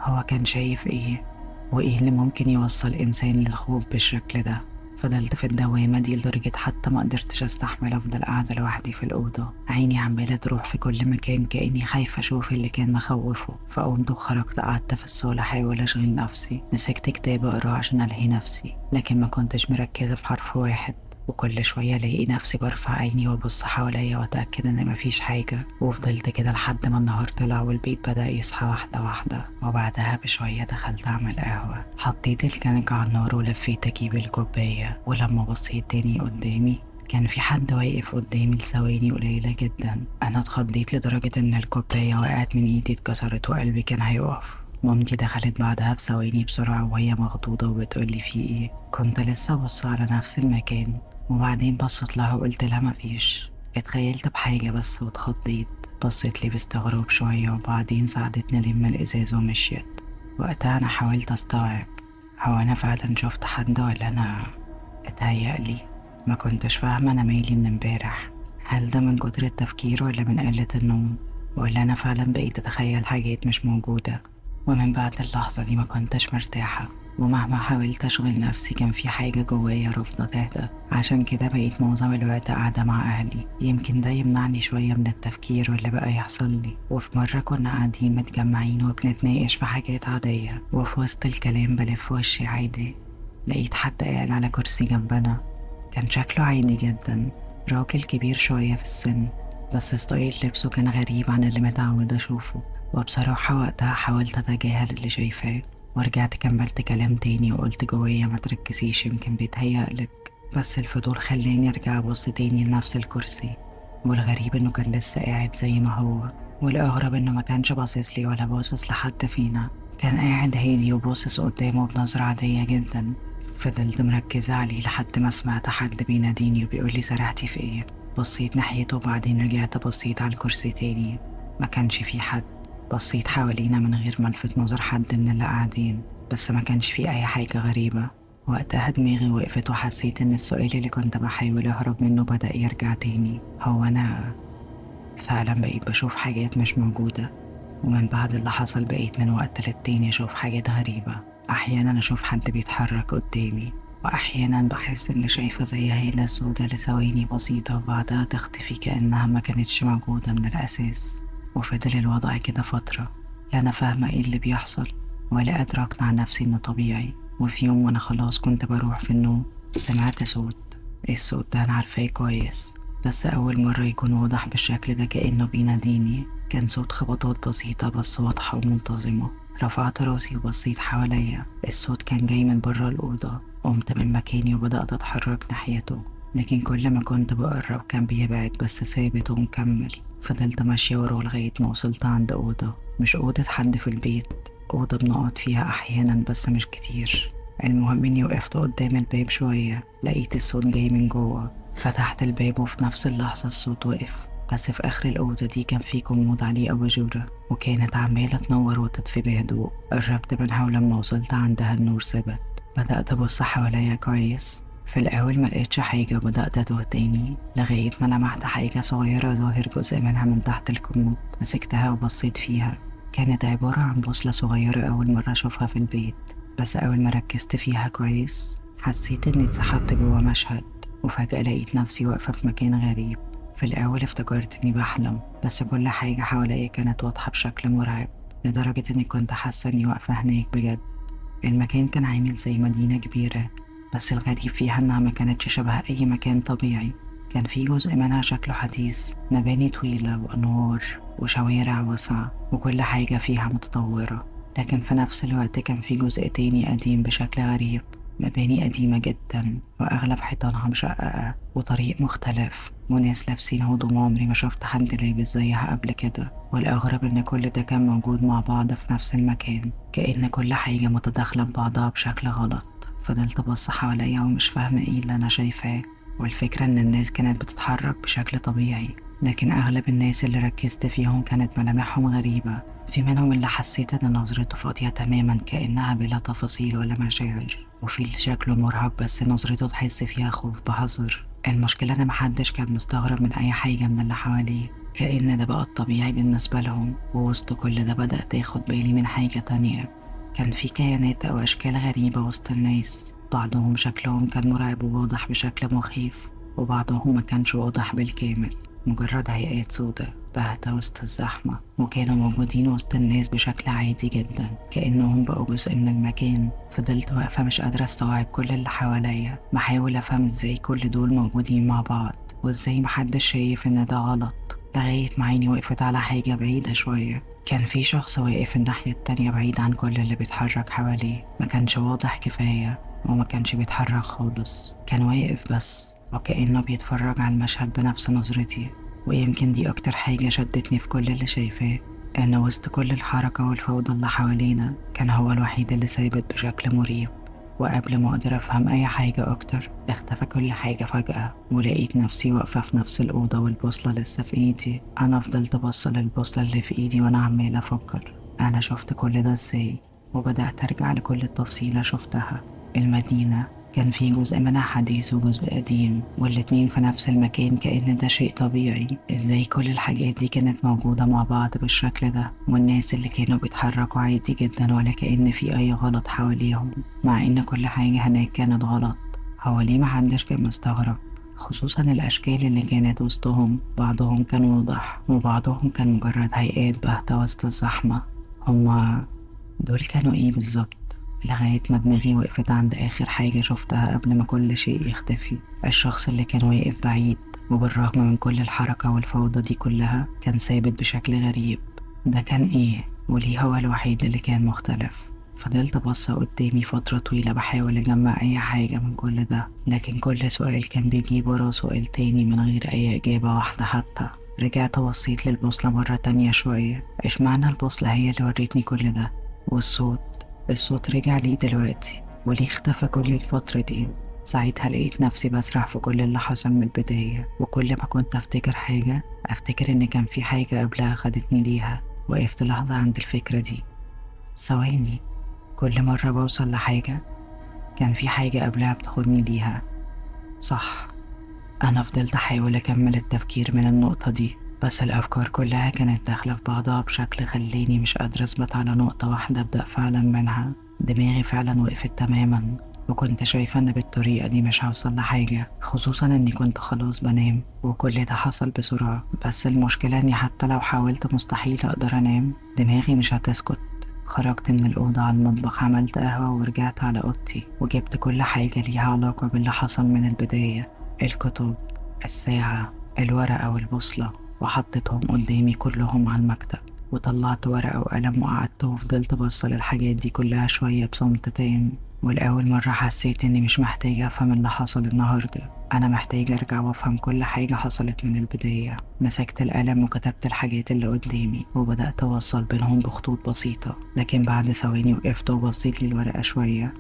هو كان شايف إيه؟ وإيه اللي ممكن يوصل إنسان للخوف بالشكل ده؟ فضلت في الدوامة دي لدرجة حتى ما قدرتش أستحمل أفضل قاعدة لوحدي في الأوضة. عيني عمالة تروح في كل مكان كأني خايفة أشوف اللي كان مخوفه. فقمت وخرجت قعدت في الصالة أحاول أشغل نفسي. مسكت كتاب أقراه عشان ألهي نفسي، لكن ما كنتش مركزة في حرف واحد. وكل شوية ألاقي نفسي برفع عيني وأبص حواليا وأتأكد إن مفيش حاجة. وفضلت كده لحد ما النهار طلع والبيت بدأ يصحى واحدة واحدة. وبعدها بشوية دخلت أعمل قهوة، حطيت الكنكة على النار ولفيت أجيب الكوباية، ولما بصيت تاني قدامي كان في حد واقف قدامي لثواني قليلة جدا. أنا اتخضيت لدرجة إن الكوباية وقعت من إيدي اتكسرت وقلبي كان هيقف. مامتي دخلت بعدها بثواني بسرعة وهي مخضوضة وبتقولي في إيه. كنت لسه بص على نفس المكان، وبعدين بصيت لها وقلت لها مفيش، اتخيلت بحاجة بس واتخضيت. بصيت لي باستغراب شوية وبعدين ساعدتني ألم الإزاز ومشيت. وقتها أنا حاولت أستوعب، هو أنا فعلا شفت حد ولا أنا اتهيألي؟ ما كنتش فاهمة أنا مالي من امبارح، هل ده من كتر التفكير ولا من قلة النوم، ولا أنا فعلا بقيت أتخيل حاجات مش موجودة؟ ومن بعد اللحظة دي ما كنتش مرتاحة، ومهما حاولت أشغل نفسي كان في حاجة جوايا رافضة تهدى. عشان كده بقيت معظم الوقت قاعدة مع أهلي، يمكن ده يمنعني شوية من التفكير واللي بقى يحصل لي. وفي مرة كنا قاعدين متجمعين وبنتناقش في حاجات عادية، وفي وسط الكلام بلف وشي عادي لقيت حد قاعد على كرسي جنبنا. كان شكله عادي جدا، راجل كبير شوية في السن، بس style لبسه كان غريب عن اللي متعودة أشوفه. وبصراحة وقتها حاولت أتجاهل اللي شايفاه، ورجعت كملت كلام تاني وقلت جوايا ما تركزيش يمكن بيتهيألك. بس الفضول خلاني أرجع أبص تاني لنفس الكرسي، والغريب إنه كان لسه قاعد زي ما هو، والأغرب إنه ما كانش باصص لي ولا باصص لحد فينا، كان قاعد هادي وباصص قدامه بنظرة عادية جدا. فضلت مركزة عليه لحد ما سمعت حد بيناديني وبيقولي سرحتي في إيه. بصيت ناحيته وبعدين رجعت بصيت على الكرسي تاني، ما كانش في حد. بصيت حوالينا من غير ما الفت نظر حد من اللي قاعدين، بس ما كانش في أي حاجة غريبة. وقتها دماغي وقفت وحسيت إن السؤال اللي كنت بحاول أهرب منه بدأ يرجع تاني، هو أنا فعلا بقيت بشوف حاجات مش موجودة؟ ومن بعد اللي حصل بقيت من وقت للتاني أشوف حاجات غريبة، أحيانا أشوف حد بيتحرك قدامي، وأحيانا بحس إني شايفة زي هالة سودا لثواني بسيطة وبعدها تختفي كأنها ما كانتش موجودة من الأساس. وفضل الوضع كده فترة، لا أنا فاهمة إيه اللي بيحصل ولا قادرة أقنع نفسي إنه طبيعي. وفي يوم وأنا خلاص كنت بروح في النوم سمعت صوت، الصوت ده أنا عارفاه كويس، بس أول مرة يكون واضح بالشكل ده كأنه بيناديني. كان صوت خبطات بسيطة بس واضحة ومنتظمة. رفعت راسي وبصيت حواليا، الصوت كان جاي من برا الأوضة. قمت من مكاني وبدأت أتحرك ناحيته، لكن كل ما كنت بقرب كان بيبعد بس ثابت ومكمل. فضلت ماشية وراه لغاية ما وصلت عند أوضة، مش أوضة حد في البيت، أوضة بنقعد فيها أحيانا بس مش كتير. المهم إني وقفت قدام الباب شوية، لقيت الصوت جاي من جوه. فتحت الباب وفي نفس اللحظة الصوت وقف، بس في آخر الأوضة دي كان في كومود عليه أباجورة وكانت عمالة تنور وتطفي بهدوء. قربت منها ولما وصلت عندها النور ثبت. بدأت أبص حواليا كويس، في الأول ما لقيتش حاجة وبدأت أتوه تاني لغاية ما لمحت حاجة صغيرة ظاهر جزء منها من تحت الكومود. مسكتها وبصيت فيها، كانت عبارة عن بوصلة صغيرة أول مرة أشوفها في البيت، بس أول ما ركزت فيها كويس حسيت إني اتسحبت جوا مشهد، وفجأة لقيت نفسي واقفة في مكان غريب. في الأول افتكرت إني بحلم، بس كل حاجة حواليا كانت واضحة بشكل مرعب لدرجة إني كنت حاسة إني واقفة هناك بجد. المكان كان عامل زي مدينة كبيرة، بس الغريب فيها إنها ما كانتش شبه أي مكان طبيعي. كان في جزء منها شكله حديث، مباني طويلة وأنوار وشوارع واسعة وكل حاجة فيها متطورة، لكن في نفس الوقت كان في جزء تاني قديم بشكل غريب، مباني قديمة جدا وأغلب حيطانها مشققة وطريق مختلف وناس لابسين هدوم عمري ما شفت حد لابس زيها قبل كده. والأغرب إن كل ده كان موجود مع بعض في نفس المكان، كأن كل حاجة متداخلة ببعضها بشكل غلط. فضلت أبص حواليا ومش فاهمة إيه اللي أنا شايفاه، والفكرة إن الناس كانت بتتحرك بشكل طبيعي، لكن أغلب الناس اللي ركزت فيهم كانت ملامحهم غريبة. في منهم اللي حسيت إن نظرته فاضية تماما كأنها بلا تفاصيل ولا مشاعر، وفي اللي شكله مرهق بس نظرته تحس فيها خوف بحذر. المشكلة إن محدش كان مستغرب من أي حاجة من اللي حواليه، كأن ده بقى الطبيعي بالنسبة لهم. ووسط كل ده بدأت أخد بالي من حاجة تانية، كان في كيانات أو أشكال غريبة وسط الناس، بعضهم شكلهم كان مرعب وواضح بشكل مخيف، وبعضهم ما كانش واضح بالكامل. مجرد هيئات سودة باهتة وسط الزحمة، وكانوا موجودين وسط الناس بشكل عادي جدا كأنهم بقوا جزء من المكان. فضلت واقفة مش قادرة استوعب كل اللي حواليا، بحاول أفهم ازاي كل دول موجودين مع بعض وازاي محدش شايف ان ده غلط، لغاية ما عيني وقفت على حاجة بعيدة شوية. كان في شخص واقف الناحية التانية بعيد عن كل اللي بيتحرك حواليه، ما كانش واضح كفاية وما كانش بيتحرك خالص، كان واقف بس وكأنه بيتفرج على المشهد بنفس نظرتي. ويمكن دي أكتر حاجة شدتني في كل اللي شايفاه، إن وسط كل الحركة والفوضى اللي حوالينا كان هو الوحيد اللي ثابت بشكل مريب. وقبل ما أقدر أفهم أي حاجة أكتر اختفى كل حاجة فجأة، ولقيت نفسي واقفة في نفس الأوضة والبوصلة لسه في إيدي. أنا فضلت أبص للبوصلة اللي في إيدي وأنا عمالة أفكر أنا شفت كل ده إزاي، وبدأت أرجع لكل التفصيلة شفتها. المدينة كان في جزء منها حديث وجزء قديم، والاتنين في نفس المكان كأن ده شيء طبيعي. ازاي كل الحاجات دي كانت موجودة مع بعض بالشكل ده، والناس اللي كانوا بيتحركوا عادي جدا ولا كأن في أي غلط حواليهم، مع إن كل حاجة هناك كانت غلط. هو ليه محدش كان مستغرب؟ خصوصا الأشكال اللي كانت وسطهم، بعضهم كان واضح وبعضهم كان مجرد هيئات باهتة وسط الزحمة. هما دول كانوا ايه بالظبط؟ لغاية ما دماغي وقفت عند آخر حاجة شفتها قبل ما كل شيء يختفي. الشخص اللي كان واقف بعيد وبالرغم من كل الحركة والفوضى دي كلها كان ثابت بشكل غريب. ده كان ايه؟ وليه هو الوحيد اللي كان مختلف؟ فضلت باصة قدامي فترة طويلة بحاول أجمع أي حاجة من كل ده، لكن كل سؤال كان بيجيب وراه سؤال تاني من غير أي إجابة واحدة حتى. رجعت بصيت للبوصلة مرة تانية شوية، إشمعنى البوصلة هي اللي ورتني كل ده؟ والصوت، الصوت رجع ليه دلوقتي؟ وليه اختفى كل الفترة دي؟ ساعتها لقيت نفسي بسرح في كل اللي حصل من البداية، وكل ما كنت أفتكر حاجة أفتكر إن كان في حاجة قبلها خدتني ليها. وقفت لحظة عند الفكرة دي ثواني، كل مرة بوصل لحاجة كان في حاجة قبلها بتاخدني ليها. صح، أنا فضلت أحاول أكمل التفكير من النقطة دي، بس الأفكار كلها كانت داخلة في بعضها بشكل خليني مش قادرة أثبت على نقطة واحدة أبدأ فعلا منها. دماغي فعلا وقفت تماما، وكنت شايفة إن بالطريقة دي مش هوصل لحاجة، خصوصا إني كنت خلاص بنام وكل ده حصل بسرعة. بس المشكلة إني حتى لو حاولت مستحيل أقدر أنام، دماغي مش هتسكت. خرجت من الأوضة على المطبخ، عملت قهوة ورجعت على أوضتي وجبت كل حاجة ليها علاقة باللي حصل من البداية، الكتب، الساعة، الورقة والبوصلة، وحطيتهم قدامي كلهم على المكتب، وطلعت ورقة وقلم وقعدت وفضلت بصل الحاجات دي كلها شوية بصمت تام. والأول مرة حسيت إني مش محتاجة أفهم اللي حصل النهاردة، أنا محتاجة أرجع وأفهم كل حاجة حصلت من البداية. مسكت القلم وكتبت الحاجات اللي قدامي وبدأت أوصل بينهم بخطوط بسيطة، لكن بعد ثواني وقفت وبصيت للورقة شوية.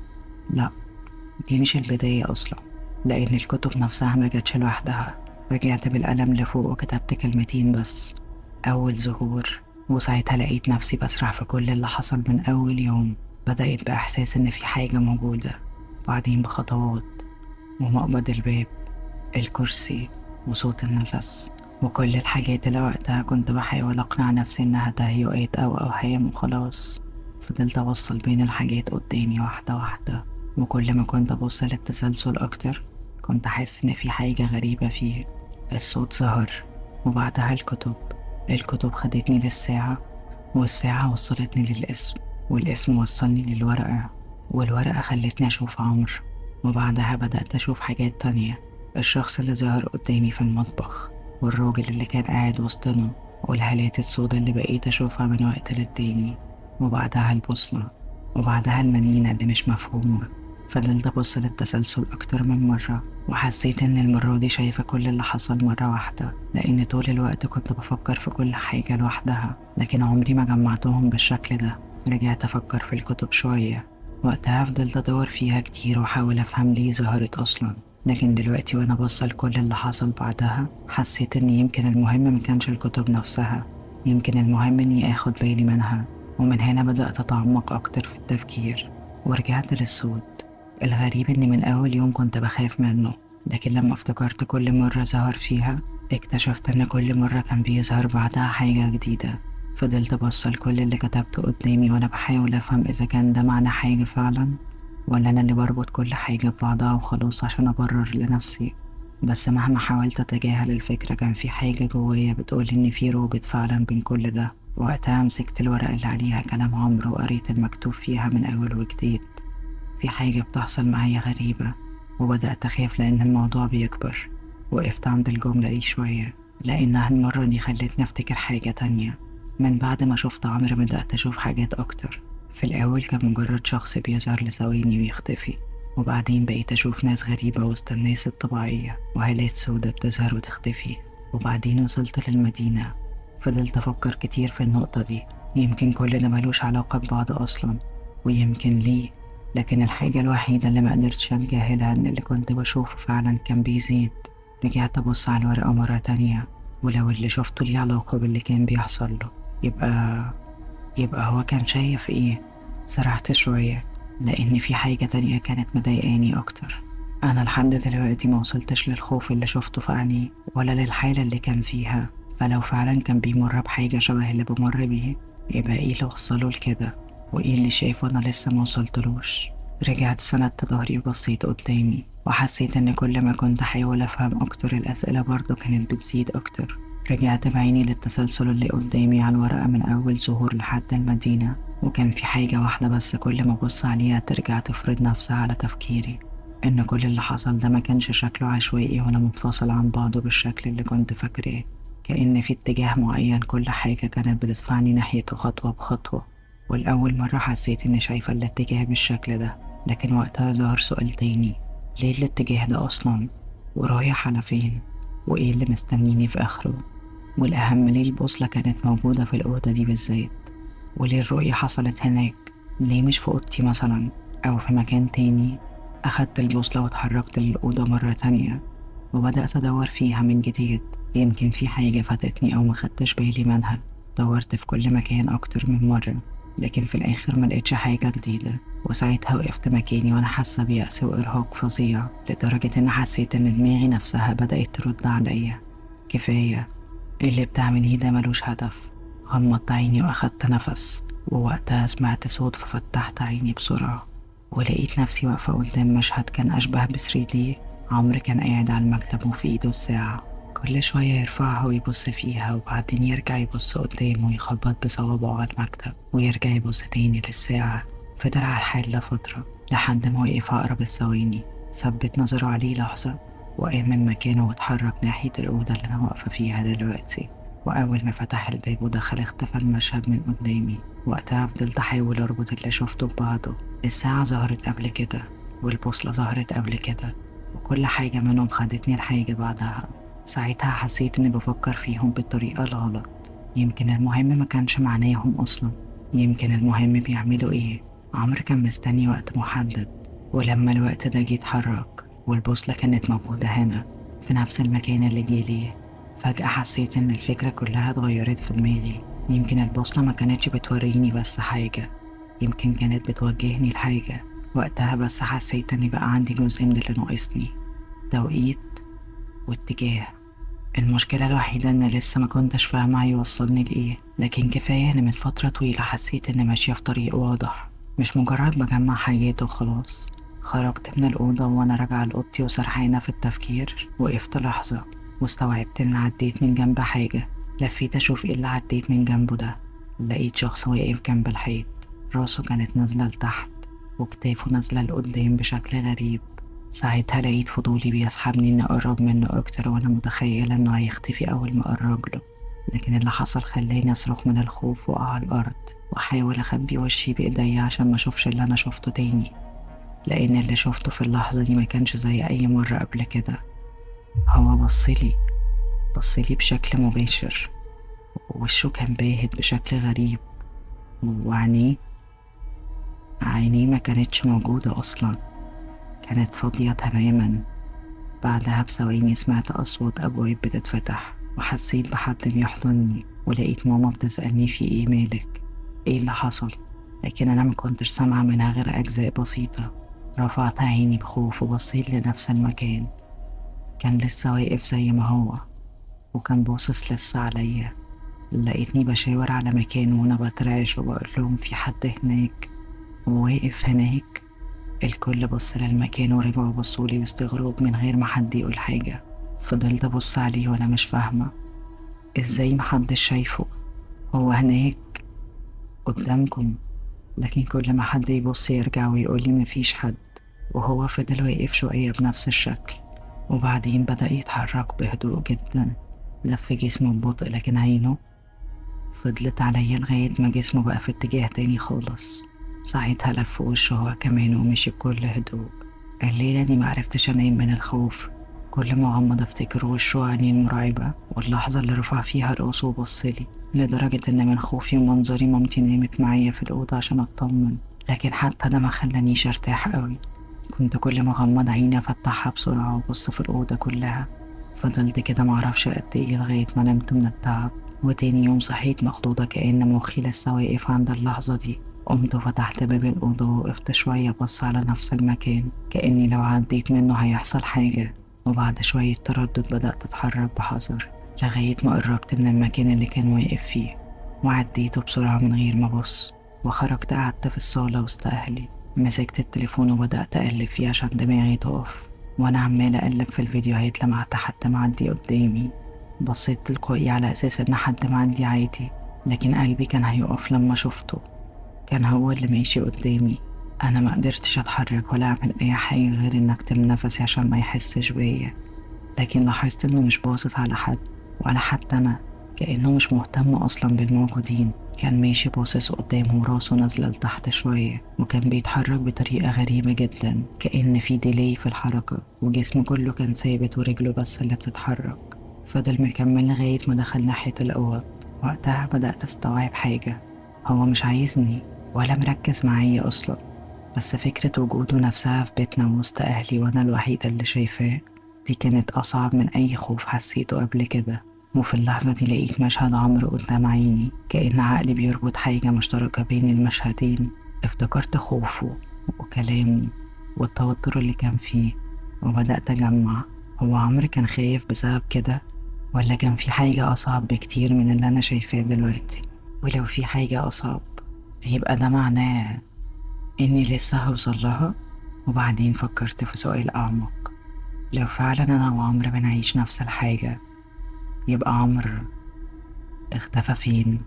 لأ، دي مش البداية أصلا، لأن الكتب نفسها ما جاتش لوحدها. رجعت بالقلم لفوق وكتبت كلمتين بس، أول ظهور. وساعتها لقيت نفسي بسرح في كل اللي حصل من أول يوم. بدأت بإحساس إن في حاجة موجودة، بعدين بخطوات ومقبض الباب، الكرسي، وصوت النفس، وكل الحاجات اللي وقتها كنت بحاول أقنع نفسي إنها تهيؤات أو أوهام وخلاص. فضلت أوصل بين الحاجات قدامي واحدة واحدة، وكل ما كنت أبص للتسلسل أكتر كنت أحس إن في حاجة غريبة فيه. الصوت ظهر، وبعدها الكتب. الكتب خدتني للساعة، والساعة وصلتني للاسم، والاسم وصلني للورقة، والورقة خلتني أشوف عمرو. وبعدها بدأت أشوف حاجات تانية، الشخص اللي ظهر قدامي في المطبخ، والراجل اللي كان قاعد وسطنا، والهالات السودا اللي بقيت أشوفها من وقت للتاني، وبعدها البوصلة، وبعدها المدينة اللي مش مفهومة. فضلت أبص للتسلسل أكتر من مرة، وحسيت إن المرة دي شايفة كل اللي حصل مرة واحدة، لأن طول الوقت كنت بفكر في كل حاجة لوحدها، لكن عمري ما جمعتهم بالشكل ده. رجعت أفكر في الكتب شوية، وقتها فضلت أدور فيها كتير وأحاول أفهم ليه ظهرت أصلا، لكن دلوقتي وأنا بصل كل اللي حصل بعدها حسيت إن يمكن المهم مكانش الكتب نفسها، يمكن المهم إني آخد بالي منها. ومن هنا بدأت أتعمق أكتر في التفكير، ورجعت للصوت. الغريب إني من أول يوم كنت بخاف منه، لكن لما افتكرت كل مرة ظهر فيها اكتشفت إن كل مرة كان بيظهر بعدها حاجة جديدة. فضلت أبص لكل اللي كتبته قدامي وأنا بحاول أفهم إذا كان ده معنى حاجة فعلا، ولا أنا اللي بربط كل حاجة ببعضها وخلاص عشان أبرر لنفسي. بس مهما حاولت أتجاهل الفكرة كان في حاجة جوايا بتقول إن في رابط فعلا بين كل ده. وقتها مسكت الورقة اللي عليها كلام عمرو وقريت المكتوب فيها من أول وجديد. في حاجة بتحصل معايا غريبة وبدأت أخاف لأن الموضوع بيكبر. وقفت عند الجملة دي شوية لأنها المرة دي خلتني أفتكر حاجة تانية. من بعد ما شفت عمرو بدأت أشوف حاجات أكتر. في الأول كان مجرد شخص بيظهر لثواني ويختفي، وبعدين بقيت أشوف ناس غريبة وسط الناس الطبيعية وهالات سودة بتظهر وتختفي. وبعدين وصلت للمدينة. فضلت أفكر كتير في النقطة دي، يمكن كل ده ملوش علاقة ببعض أصلا، ويمكن ليه، لكن الحاجة الوحيدة اللي مقدرتش أتجاهلها إن اللي كنت بشوفه فعلا كان بيزيد. رجعت أبص على الورقة مرة تانية، ولو اللي شفته ليه علاقة باللي كان بيحصل له يبقى هو كان شايف إيه؟ سرحت شوية لأن في حاجة تانية كانت مضايقاني أكتر. أنا لحد دلوقتي ما وصلتش للخوف اللي شفته في عينيه ولا للحالة اللي كان فيها، فلو فعلا كان بيمر بحاجة شبه اللي بمر بيه يبقى إيه اللي وصله لكده؟ وإيه اللي شايفه أنا لسه ما وصلتلوش؟ رجعت سندت ظهري وبصيت قدامي، وحسيت إن كل ما كنت أحاول أفهم أكتر الأسئلة برضه كانت بتزيد أكتر. رجعت بعيني للتسلسل اللي قدامي على الورقة من أول ظهور لحد المدينة، وكان في حاجة واحدة بس كل ما أبص عليها ترجع تفرض نفسها على تفكيري، إن كل اللي حصل ده ما كانش شكله عشوائي ولا منفصل عن بعضه بالشكل اللي كنت فاكراه، كأن في اتجاه معين كل حاجة كانت بتدفعني ناحيته خطوة بخطوة. والأول مرة حسيت إني شايفة الاتجاه بالشكل ده، لكن وقتها ظهر سؤال تاني: ليه الاتجاه ده أصلا؟ ورايح على فين؟ وإيه اللي مستنيني في آخره؟ والأهم ليه البوصلة كانت موجودة في الأوضة دي بالذات؟ وليه الرؤية حصلت هناك؟ ليه مش في أوضتي مثلا أو في مكان تاني؟ أخدت البوصلة واتحركت للأوضة مرة تانية وبدأت أدور فيها من جديد، يمكن في حاجة فاتتني أو مخدتش بالي منها. دورت في كل مكان أكتر من مرة، لكن في الآخر ملقتش حاجة جديدة. وساعتها وقفت مكاني وأنا حاسة بيأس وإرهاق فظيع، لدرجة إن حسيت إن دماغي نفسها بدأت ترد عليا: كفاية، اللي بتعمليه ده ملوش هدف. غمضت عيني وأخدت نفس، ووقتها سمعت صوت ففتحت عيني بسرعة ولقيت نفسي واقفة قدام مشهد كان أشبه ب 3D. عمرو كان قاعد على المكتب وفي إيده الساعة، كل شوية يرفعها ويبص فيها وبعدين يرجع يبص قدامه ويخبط بصوابعه على المكتب ويرجع يبص تاني للساعة. فضل على الحال ده فترة لحد ما وقف عقرب الثواني، ثبت نظره عليه لحظة وقام من مكانه واتحرك ناحية الأوضة اللي أنا واقفة فيها دلوقتي. وأول ما فتح الباب ودخل اختفى المشهد من قدامي. وقتها فضلت أحاول أربط اللي شفته ببعضه. الساعة ظهرت قبل كده والبوصلة ظهرت قبل كده، وكل حاجة منهم خدتني لحاجة بعدها. ساعتها حسيت إني بفكر فيهم بالطريقة الغلط. يمكن المهم ما كانش معناهم أصلا، يمكن المهم بيعملوا إيه. عمرو كان مستني وقت محدد، ولما الوقت ده جه اتحرك والبوصلة كانت موجودة هنا في نفس المكان اللي جه ليه. فجأة حسيت إن الفكرة كلها اتغيرت في دماغي. يمكن البوصلة ما كانتش بتوريني بس حاجة، يمكن كانت بتوجهني لحاجة. وقتها بس حسيت إني بقى عندي جزء من اللي ناقصني: توقيت واتجاه. المشكلة الوحيدة إن لسه ما كنتش فاهمة هيوصلني لإيه، لكن كفاية إن من فترة طويلة حسيت إني ماشية في طريق واضح، مش مجرد بجمع حاجات وخلاص. خرجت من الأوضة وأنا راجعة لأوضتي وسرحانة في التفكير. وقفت لحظة واستوعبت إن عديت من جنب حاجة. لفيت أشوف إيه اللي عديت من جنبه ده. لقيت شخص واقف جنب الحيط، راسه كانت نازلة لتحت وكتافه نازلة لقدام بشكل غريب. ساعتها لقيت فضولي بيسحبني إني أقرب منه أكتر، وأنا متخيلة إنه هيختفي أول ما أقرب له، لكن اللي حصل خلاني أصرخ من الخوف وأقع على الأرض وأحاول أخبي وشي بإيديا عشان ما أشوفش اللي أنا شفته تاني، لأن اللي شفته في اللحظة دي ما كانش زي أي مرة قبل كده. هو بصلي بشكل مباشر، ووشه كان باهت بشكل غريب، وعينيه ما كانتش موجودة أصلا، كانت فاضية تماما. بعدها بثواني سمعت أصوات أبواب بتتفتح وحسيت بحد بيحضني، ولقيت ماما بتسألني في إيه مالك، إيه اللي حصل، لكن أنا ما كنتش سامعة منها غير أجزاء بسيطة. رفعت عيني بخوف وبصيت لنفس المكان، كان لسه واقف زي ما هو وكان باصص لسه عليا. لقيتني بشاور على مكانه وانا بترعش وبقول لهم في حد هناك وواقف هناك. الكل بص للمكان ورجعوا بصولي باستغراب من غير ما حد يقول حاجة. فضلت أبص عليه وأنا مش فاهمة إزاي محدش شايفه، هو هناك قدامكم، لكن كل ما حد يبص يرجع ويقولي مفيش حد. وهو فضل واقف شوية بنفس الشكل، وبعدين بدأ يتحرك بهدوء جدا، لف جسمه ببطء لكن عينه فضلت عليا لغاية ما جسمه بقى في اتجاه تاني خالص. ساعتها لف وشه هو كمان ومشي بكل هدوء. الليلة دي معرفتش أنام من الخوف، كل ما أغمض أفتكر وشه وعينيه المرعبة واللحظة اللي رفع فيها راسه وبصلي، لدرجة إن من خوفي ومنظري مامتي نامت معايا في الأوضة عشان أطمن، لكن حتى ده ما خلانيش أرتاح قوي. كنت كل ما أغمض عيني أفتحها بسرعة وأبص في الأوضة كلها. فضلت كده معرفش قد إيه لغاية ما نمت من التعب. وتاني يوم صحيت مخضوضة كأن مخي لسه واقف عند اللحظة دي. قمت وفتحت باب الأوضة ووقفت شوية بص على نفس المكان كأني لو عديت منه هيحصل حاجة. وبعد شوية تردد بدأت أتحرك بحذر لغاية ما قربت من المكان اللي كان واقف فيه، وعديته بسرعة من غير ما أبص، وخرجت قعدت في الصالة وسط أهلي. مسكت التليفون وبدأت أقلب فيه عشان دماغي تقف، وأنا عمالة أقلب في الفيديوهات لمعت حد معدي قدامي. بصيت تلقائي على أساس إن حد معدي عادي، لكن قلبي كان هيقف لما شفته. كان هو اللي ماشي قدامي. أنا ما قدرتش أتحرك ولا أعمل أي حاجة غير إن أكتم نفسي عشان ما يحسش بيا، لكن لاحظت إنه مش باصص على حد ولا حتى أنا، كأنه مش مهتم أصلا بالموجودين. كان ماشي باصص قدامه وراسه نازلة لتحت شوية، وكان بيتحرك بطريقة غريبة جدا كأن في ديلي في الحركة، وجسمه كله كان ثابت ورجله بس اللي بتتحرك. فضل مكمل لغاية ما دخل ناحية الأوض. وقتها بدأت أستوعب حاجة، هو مش عايزني ولا مركز معايا أصلا، بس فكرة وجوده نفسها في بيتنا وسط أهلي وأنا الوحيدة اللي شايفاه دي كانت أصعب من أي خوف حسيته قبل كده. وفي اللحظة دي لقيت مشهد عمرو قدام عيني، كأن عقلي بيربط حاجة مشتركة بين المشهدين. افتكرت خوفه وكلامه والتوتر اللي كان فيه، وبدأت أجمع هو عمرو كان خايف بسبب كده ولا كان في حاجة أصعب بكتير من اللي أنا شايفاه دلوقتي؟ ولو في حاجة أصعب يبقى ده معناه إني لسه هوصل لها. وبعدين فكرت في سؤال أعمق، لو فعلا أنا وعمرو بنعيش نفس الحاجة يبقى عمرو اختفى فين؟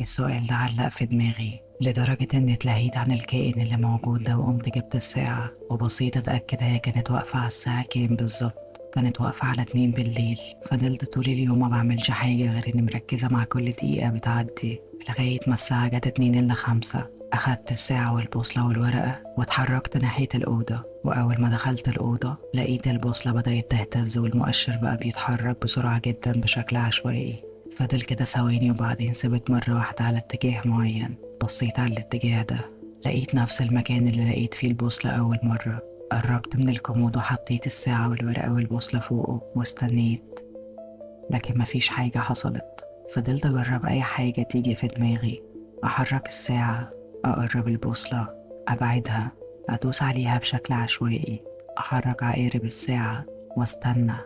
السؤال ده علق في دماغي لدرجة إني اتلهيت عن الكائن اللي موجود ده، وقمت جبت الساعة وبصيت أتأكد هي كانت واقفة على الساعة كام بالظبط. كانت واقفة على 2 بالليل. فضلت طول اليوم ما بعملش حاجة غير إني مركزة مع كل دقيقة بتعدي لغاية ما الساعة جت 1:55. أخدت الساعة والبوصلة والورقة واتحركت ناحية الأوضة، وأول ما دخلت الأوضة لقيت البوصلة بدأت تهتز والمؤشر بقى بيتحرك بسرعة جدا بشكل عشوائي. فضل كده ثواني وبعدين ثبت مرة واحدة على اتجاه معين. بصيت على الاتجاه ده لقيت نفس المكان اللي لقيت فيه البوصلة أول مرة. قربت من الكومود وحطيت الساعة والورقة والبوصلة فوقه واستنيت، لكن مفيش حاجة حصلت. فضلت أجرب أي حاجة تيجي في دماغي، أحرك الساعة، أقرب البوصلة، أبعدها، أدوس عليها بشكل عشوائي، أحرك عقارب الساعة واستنى.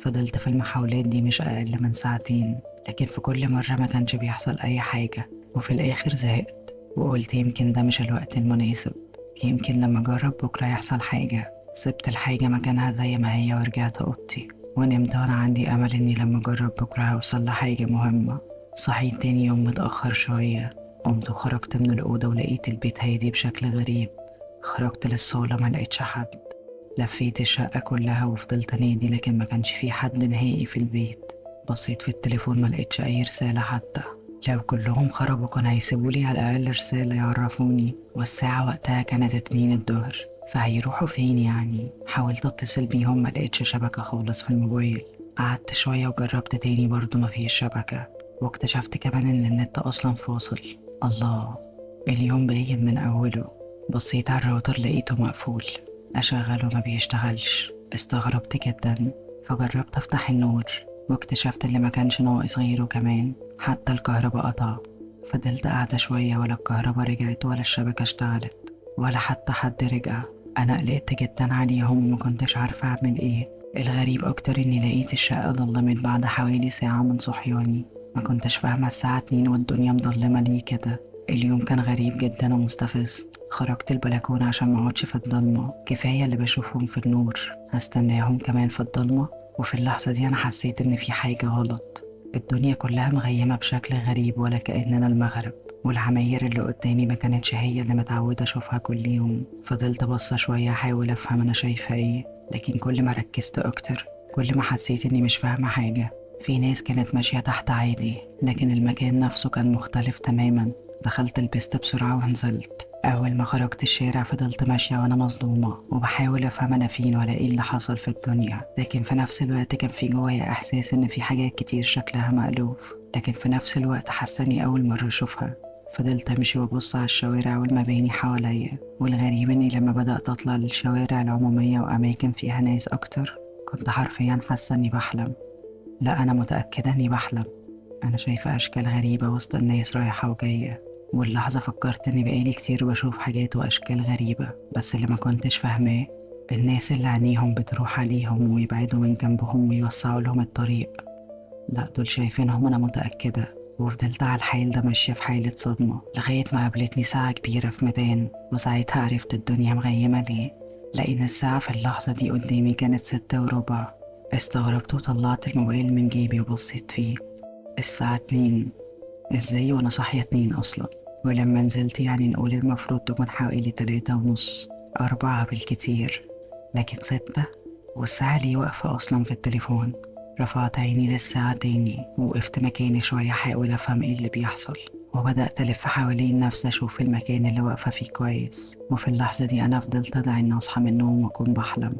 فضلت في المحاولات دي مش أقل من ساعتين، لكن في كل مرة ما كانش بيحصل أي حاجة. وفي الآخر زهقت وقلت يمكن ده مش الوقت المناسب، يمكن لما أجرب بكرة يحصل حاجة. سبت الحاجة مكانها زي ما هي ورجعت أوضتي ونمت وأنا عندي أمل إني لما أجرب بكرة هوصل لحاجة مهمة. صحيت تاني يوم متأخر شوية، قمت وخرجت من الأوضة ولقيت البيت هادي بشكل غريب. خرجت للصالة ما لقيتش حد، لفيت الشقة كلها وفضلت أنادي لكن ما كانش في حد نهائي في البيت. بصيت في التليفون ما لقيتش أي رسالة حتى، لو كلهم خرجوا كانوا هيسيبولي على الأقل رسالة يعرفوني. والساعة وقتها كانت 2 الظهر، فهيروحوا فين يعني؟ حاولت أتصل بيهم ما لقيتش شبكة خالص في الموبايل. قعدت شوية وجربت تاني برضو ما فيش شبكة، واكتشفت كمان إن النت أصلا فاصل. الله، اليوم باين من أوله. بصيت على الراوتر لقيته مقفول، أشغله ما بيشتغلش. استغربت جدا، فجربت أفتح النور واكتشفت اللي ما كانش ناقص غيره كمان، حتى الكهرباء قطع. فضلت قاعدة شوية ولا الكهرباء رجعت ولا الشبكة اشتغلت ولا حتى حد رجع. أنا قلقت جدا عليهم وما كنتش عارفة أعمل إيه. الغريب أكتر إني لقيت الشقة ضلمت بعد حوالي ساعة من صحياني. ما كنتش فاهمة الساعة 2 والدنيا مضلمة ليه كده. اليوم كان غريب جدا ومستفز. خرجت البلكونة عشان ما اقعدش في الضلمة، كفاية اللي بشوفهم في النور، هستناهم كمان في الضلمة. وفي اللحظة دي أنا حسيت إن في حاجة غلط. الدنيا كلها مغيمة بشكل غريب ولا كأننا المغرب، والعماير اللي قدامي ما كانتش هي اللي متعودة أشوفها كل يوم. فضلت بصة شوية أحاول أفهم أنا شايفة إيه، لكن كل ما ركزت أكتر كل ما حسيت إني مش فاهمة حاجة. في ناس كانت ماشية تحت عادي، لكن المكان نفسه كان مختلف تماما. دخلت لبست بسرعة ونزلت. أول ما خرجت الشارع فضلت ماشية وأنا مصدومة وبحاول أفهم أنا فين ولا إيه اللي حصل في الدنيا، لكن في نفس الوقت كان في جوايا إحساس إن في حاجات كتير شكلها مألوف، لكن في نفس الوقت حاسة إني أول مرة أشوفها. فضلت أمشي وأبص على الشوارع والمباني حواليا، والغريب إني لما بدأت أطلع للشوارع العمومية وأماكن فيها ناس أكتر كنت حرفيا حاسة إني بحلم. لا، أنا متأكدة إني بحلم. أنا شايفة أشكال غريبة وسط الناس رايحة وجاية، واللحظة فكرت إني بقالي كتير بشوف حاجات وأشكال غريبة، بس اللي ما كنتش فاهماه الناس اللي عينيهم بتروح عليهم ويبعدوا من جنبهم ويوسعوا لهم الطريق. لا، دول شايفينهم، أنا متأكدة. وفضلت على الحال ده ماشية في حالة صدمة لغاية ما قابلتني ساعة كبيرة في ميدان، وساعتها عرفت الدنيا مغيمة ليه، لأن الساعة في اللحظة دي قدامي كانت 6:15. استغربت وطلعت الموبايل من جيبي وبصيت فيه. الساعة 2. ازاي وانا صاحية 2 اصلا؟ ولما نزلت يعني نقول المفروض تكون حوالي 3:30، 4 بالكتير، لكن 6؟ والساعة ليه واقفة اصلا في التليفون؟ رفعت عيني للساعة تاني ووقفت مكاني شوية أحاول أفهم إيه اللي بيحصل، وبدأت ألف حوالين نفسي أشوف المكان اللي واقفة فيه كويس. وفي اللحظة دي أنا فضلت أدعي إني أصحى من النوم وأكون بحلم،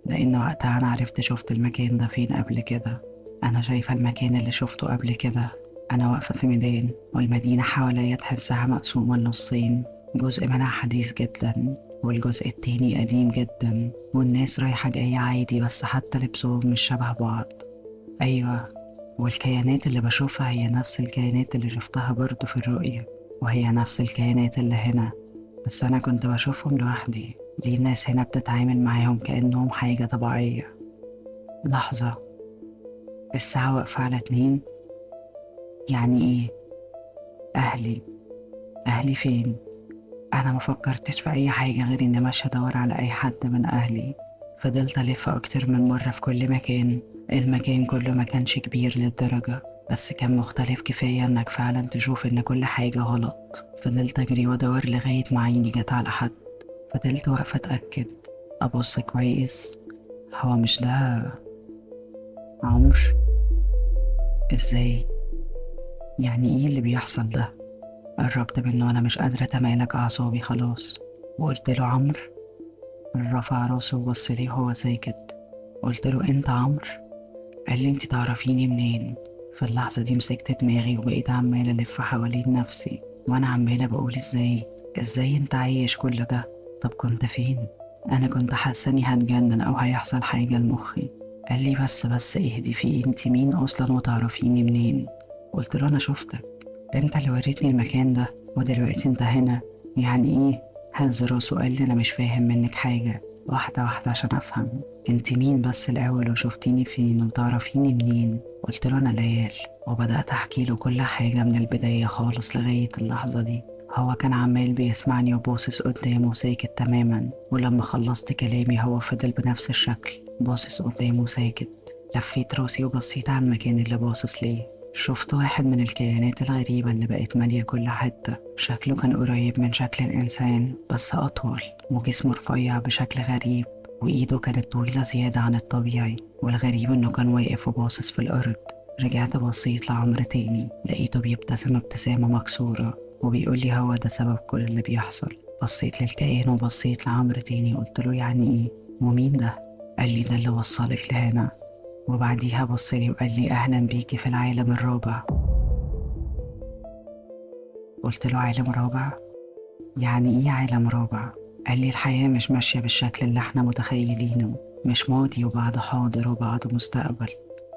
لأن وقتها أنا عرفت شفت المكان ده فين قبل كده. أنا شايفة المكان اللي شفته قبل كده. أنا واقفة في ميدان، والمدينة حواليا تحسها مقسومة لنصين، جزء منها حديث جدا والجزء التاني قديم جدا، والناس رايحة جاية عادي، بس حتى لبسهم مش شبه بعض. أيوة، والكيانات اللي بشوفها هي نفس الكيانات اللي شفتها برضو في الرؤية، وهي نفس الكيانات اللي هنا، بس أنا كنت بشوفهم لوحدي. دي الناس هنا بتتعامل معاهم كأنهم حاجة طبيعية. لحظة، الساعة واقفة على 2؟ يعني إيه؟ أهلي فين؟ أنا ما فكرتش في أي حاجة غير إني ماشية أدور على أي حد من أهلي. فضلت ألف أكتر من مرة في كل مكان. المكان كله ما كانش كبير للدرجة، بس كان مختلف كفاية إنك فعلا تشوف إن كل حاجة غلط. فضلت أجري وأدور لغاية ما عيني جت على حد. فضلت واقفة أتأكد، أبص كويس، هو مش ده عمرو؟ إزاي؟ يعني إيه اللي بيحصل ده؟ قربت منه وأنا مش قادرة أتمالك أعصابي خلاص، وقلت له عمرو؟ رفع راسه وبص لي وهو ساكت. قلت له أنت عمرو؟ قال لي أنت تعرفيني منين؟ في اللحظة دي مسكت دماغي وبقيت عمالة ألف حوالين نفسي وأنا عمالة بقول إزاي أنت عايش كل ده؟ طب كنت فين؟ أنا كنت حاسة إني هتجنن أو هيحصل حاجة لمخي. قال لي بس اهدي، في إيه؟ أنت مين أصلا وتعرفيني منين؟ قلت له أنا شفتك، أنت اللي وريتني المكان ده ودلوقتي أنت هنا، يعني إيه؟ هز راسه وقال لي أنا مش فاهم منك حاجة، واحدة واحدة عشان أفهم أنت مين بس الأول، وشفتيني فين، وتعرفيني منين؟ قلت له أنا ليال، وبدأت أحكي له كل حاجة من البداية خالص لغاية اللحظة دي. هو كان عمال بيسمعني وباصص قدامه ساكت تماما، ولما خلصت كلامي هو فضل بنفس الشكل باصص قدامه ساكت. لفيت راسي وبصيت على المكان اللي باصص ليه، شفت واحد من الكيانات الغريبة اللي بقت مالية كل حتة. شكله كان قريب من شكل الإنسان بس أطول، وجسمه رفيع بشكل غريب، وإيده كانت طويلة زيادة عن الطبيعي، والغريب إنه كان واقف وباصص في الأرض. رجعت بصيت لعمرو تاني، لقيته بيبتسم ابتسامة مكسورة وبيقول لي هو ده سبب كل اللي بيحصل. بصيت للكائن وبصيت لعمرو تاني، قلت له يعني إيه ومين ده؟ قال لي ده اللي وصلك لهنا. وبعديها بصلي وقال لي أهلا بيكي في العالم الرابع. قلت له عالم رابع؟ يعني إيه عالم رابع؟ قال لي الحياة مش ماشية بالشكل اللي احنا متخيلينه، مش ماضي وبعده حاضر وبعده مستقبل،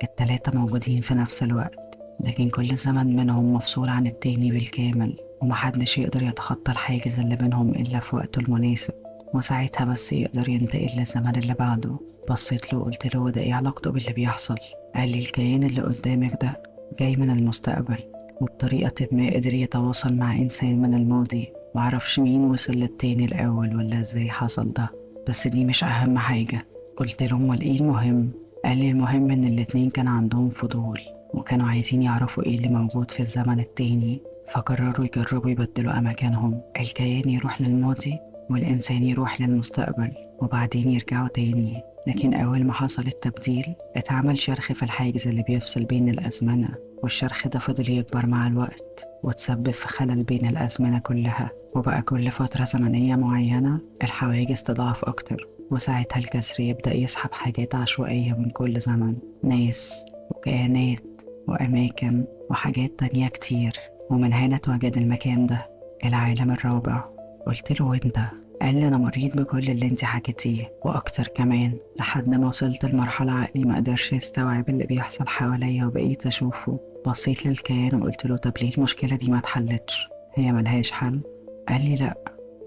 التلاتة موجودين في نفس الوقت، لكن كل زمن منهم مفصول عن التاني بالكامل، ومحدش يقدر يتخطى الحاجز اللي بينهم إلا في وقته المناسب، وساعتها بس يقدر ينتقل للزمن اللي بعده. بصيت له وقلت له ده ايه علاقته باللي بيحصل؟ قال لي الكيان اللي قدامك ده جاي من المستقبل، وبطريقة ما قدر يتواصل مع إنسان من الماضي. معرفش مين وصل للتاني الأول ولا إزاي حصل ده، بس دي مش أهم حاجة. قلت له أمال إيه المهم؟ قال لي المهم إن الاتنين كان عندهم فضول وكانوا عايزين يعرفوا إيه اللي موجود في الزمن التاني، فقرروا يجربوا يبدلوا أماكنهم، الكيان يروح للماضي والإنسان يروح للمستقبل وبعدين يرجعوا تاني. لكن أول ما حصل التبديل اتعمل شرخ في الحاجز اللي بيفصل بين الأزمنة، والشرخ ده فضل يكبر مع الوقت وتسبب في خلل بين الأزمنة كلها، وبقى كل فترة زمنية معينة الحواجز تضعف أكتر، وساعتها الكسر يبدأ يسحب حاجات عشوائية من كل زمن، ناس وكيانات وأماكن وحاجات تانية كتير. ومن هنا اتوجد المكان ده، العالم الرابع. قلت له وانت؟ قال لي أنا مريت بكل اللي انت حكيتيه وأكتر كمان، لحد ما وصلت لمرحلة عقلي ما قدرش يستوعب اللي بيحصل حواليا وبقيت أشوفه. بصيت للكيان وقلت له طب ليه المشكلة دي ما اتحلتش؟ هي ملهاش حل؟ قال لي لأ،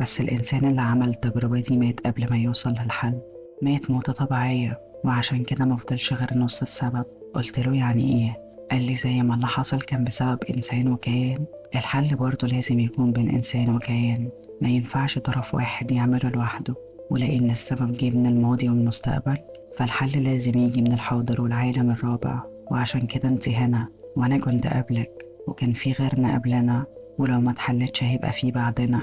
بس الإنسان اللي عمل التجربة دي مات قبل ما يوصل للحل، مات موتة طبيعية، وعشان كده مفضلش غير نص السبب. قلت له يعني إيه؟ قال لي زي ما اللي حصل كان بسبب إنسان وكيان، الحل برضه لازم يكون بين إنسان وكيان، ما ينفعش طرف واحد يعمله لوحده، ولأن السبب جه من الماضي والمستقبل فالحل لازم يجي من الحاضر والعالم الرابع، وعشان كده انت هنا وأنا كنت قبلك وكان في غيرنا قبلنا، ولو ما اتحلتش هيبقى في بعدنا،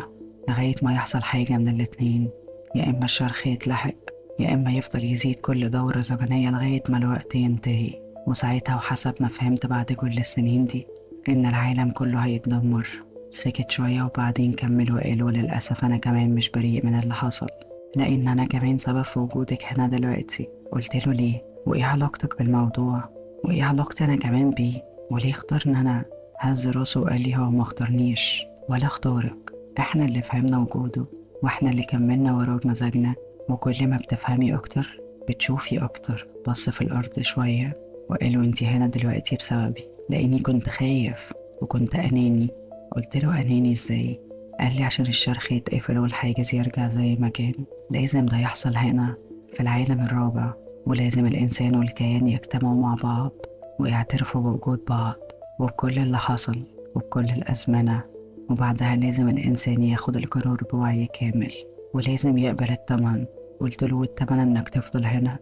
لغاية ما يحصل حاجة من الاتنين، يا إما الشرخ يتلحق يا إما يفضل يزيد كل دورة زمنية لغاية ما الوقت ينتهي. وساعتها وحسب ما فهمت بعد كل السنين دي إن العالم كله هيتدمر. سكت شوية وبعدين كمل وقال وللأسف أنا كمان مش بريء من اللي حصل، لأن أنا كمان سبب في وجودك هنا دلوقتي. قلت له ليه؟ وإيه علاقتك بالموضوع؟ وإيه علاقتي أنا كمان بيه؟ وليه اختارني أنا؟ هز راسه وقال لي هو ما اختارنيش ولا اختارك، احنا اللي فهمنا وجوده واحنا اللي كملنا وراه بمزاجنا، وكل ما بتفهمي أكتر بتشوفي أكتر. بص في الأرض شوية وقال وانتي هنا دلوقتي بسببي، لأني كنت خايف وكنت أناني. قلت له أناني إزاي؟ قال لي عشان الشرخ يتقفل والحاجز يرجع زي ما كان لازم ده يحصل هنا في العالم الرابع، ولازم الإنسان والكيان يجتمعوا مع بعض ويعترفوا بوجود بعض وبكل اللي حصل وبكل الأزمنة، وبعدها لازم الإنسان ياخد القرار بوعي كامل ولازم يقبل التمن. قلت له والتمن إنك تفضل هنا؟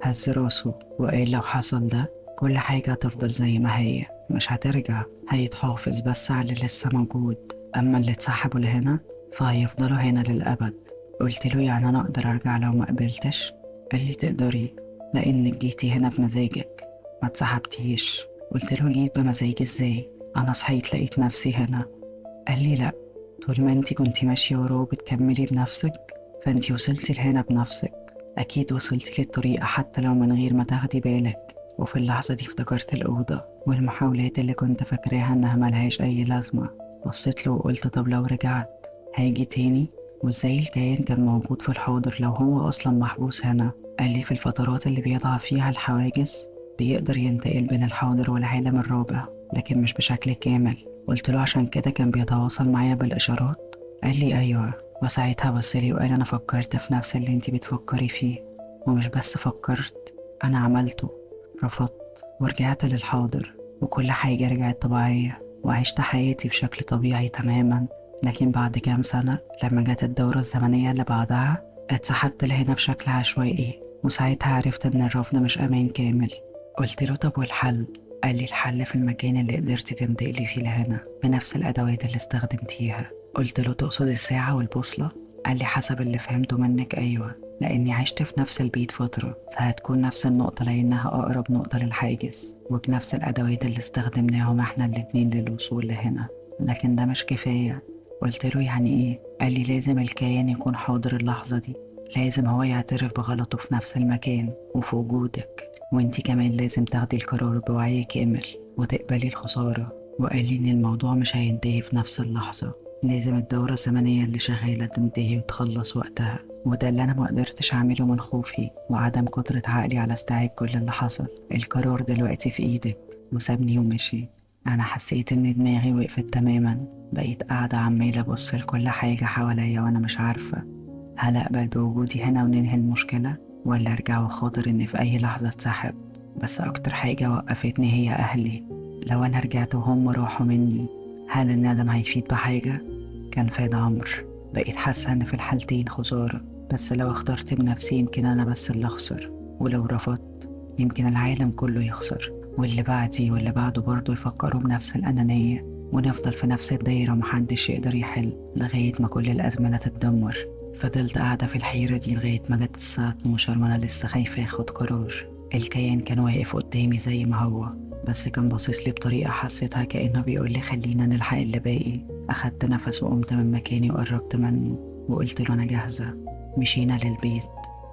هز راسه وقال لو حصل ده كل حاجة هتفضل زي ما هي، مش هترجع، هيتحافظ بس على اللي لسه موجود، أما اللي اتسحبوا لهنا فهيفضلوا هنا للأبد. قلت له يعني أنا أقدر أرجع لو ما قبلتش؟ قال لي تقدري، لأنك جيتي هنا بمزاجك ما اتسحبتيش. قلت له جيت بمزاجي ازاي؟ أنا صحيت لقيت نفسي هنا. قال لي لأ، طول ما انتي كنتي ماشية وراه وبتكملي بنفسك فانتي وصلتي لهنا بنفسك، أكيد وصلتي للطريقة حتى لو من غير ما تاخدي بالك. وفي اللحظة دي افتكرت الأوضة والمحاولات اللي كنت فاكراها إنها ملهاش أي لازمة. بصيت له وقلت طب لو رجعت هاجي تاني؟ وازاي الكيان كان موجود في الحاضر لو هو أصلا محبوس هنا؟ قال لي في الفترات اللي بيضعف فيها الحواجز بيقدر ينتقل بين الحاضر والعالم الرابع، لكن مش بشكل كامل. قلت له عشان كده كان بيتواصل معايا بالإشارات؟ قال لي أيوة. وساعتها بصلي وقال أنا فكرت في نفس اللي انتي بتفكري فيه، ومش بس فكرت، أنا عملته، رفضت ورجعت للحاضر وكل حاجة رجعت طبيعية وعشت حياتي بشكل طبيعي تماما. لكن بعد كام سنة لما جت الدورة الزمنية اللي بعدها اتسحبت لهنا بشكل عشوائي، وساعتها عرفت إن الرفض مش أمان كامل. قلت له طب والحل؟ قال لي الحل في المكان اللي قدرتي تنتقلي فيه لهنا بنفس الأدوات اللي استخدمتيها. قلت له تقصد الساعة والبوصلة؟ قال لي حسب اللي فهمته منك أيوة، لأني عشت في نفس البيت فترة فهتكون نفس النقطة لأنها أقرب نقطة للحاجز، وبنفس الأدوات اللي استخدمناهم احنا الاتنين للوصول لهنا، لكن ده مش كفاية. قلت له يعني إيه؟ قال لي لازم الكيان يكون حاضر اللحظة دي، لازم هو يعترف بغلطه في نفس المكان وفي وجودك، وانتي كمان لازم تاخدي القرار بوعي كامل وتقبلي الخسارة. وقال لي إن الموضوع مش هينتهي في نفس اللحظة، لازم الدورة الزمنية اللي شغالة تنتهي وتخلص وقتها، وده اللي أنا مقدرتش أعمله من خوفي وعدم قدرة عقلي على استيعاب كل اللي حصل. القرار دلوقتي في إيدك. وسابني ومشي. أنا حسيت إن دماغي وقفت تماما، بقيت قاعدة عمالة أبص لكل حاجة حواليا وأنا مش عارفة هل أقبل بوجودي هنا وننهي المشكلة ولا أرجع وخاطر إن في أي لحظة اتسحب. بس أكتر حاجة وقفتني هي أهلي. لو أنا رجعت وهم راحوا مني هل الندم هيفيد بحاجة؟ كان فاد عمرو. بقيت حاسة إن في الحالتين خسارة، بس لو اخترت بنفسي يمكن أنا بس اللي أخسر، ولو رفضت يمكن العالم كله يخسر، واللي بعدي واللي بعده برضه يفكروا بنفس الأنانية، ونفضل في نفس الدايرة ومحدش يقدر يحل لغاية ما كل الأزمنة تتدمر. فضلت قاعدة في الحيرة دي لغاية ما جت الساعة 12 وأنا لسه خايفة أخد قرار. الكيان كان واقف قدامي زي ما هو، بس كان باصص لي بطريقة حسيتها كأنه بيقول لي خلينا نلحق اللي باقي. أخدت نفس وقمت من مكاني وقربت منه وقلت له أنا جاهزة. مشينا للبيت،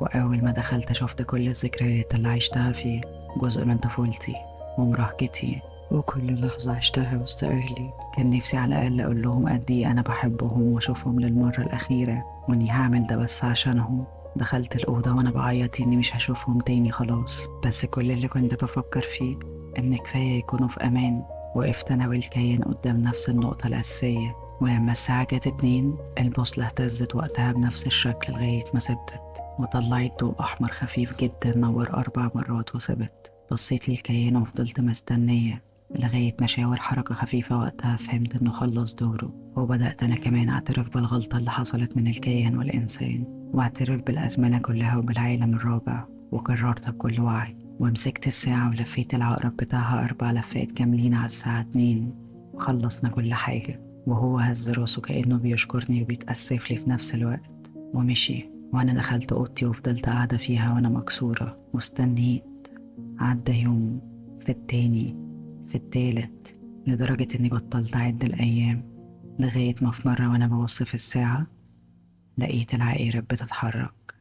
وأول ما دخلت شفت كل الذكريات اللي عشتها فيه، جزء من طفولتي ومراهقتي وكل لحظة عشتها وسط أهلي. كان نفسي على الأقل أقول لهم قد إيه أنا بحبهم وأشوفهم للمرة الأخيرة، وإني هعمل ده بس عشانهم. دخلت الأوضة وأنا بعيط إني مش هشوفهم تاني خلاص، بس كل اللي كنت بفكر فيه إن كفاية يكونوا في أمان. وقفت أنا والكيان قدام نفس النقطة الأساسية، ولما الساعة جت 2 البوصلة اهتزت وقتها بنفس الشكل لغاية ما ثبتت، وطلعت ضوء أحمر خفيف جدا نور 4 مرات وثبت. بصيت للكيان وفضلت مستنية لغاية ما شاور حركة خفيفة. وقتها فهمت إنه خلص دوره، وبدأت أنا كمان أعترف بالغلطة اللي حصلت من الكيان والإنسان، وأعترف بالأزمنة كلها وبالعالم الرابع، وقررت بكل وعي. ومسكت الساعة ولفيت العقرب بتاعها 4 لفات كاملين على الساعة 2، وخلصنا كل حاجة. وهو هز راسه كأنه بيشكرني وبيتأسف لي في نفس الوقت ومشي. وأنا دخلت أوضتي وفضلت قاعدة فيها وأنا مكسورة واستنيت. عدى يوم، في التاني، في التالت، لدرجة إني بطلت أعد الأيام، لغاية ما في مرة وأنا ببص في الساعة لقيت العقارب بتتحرك.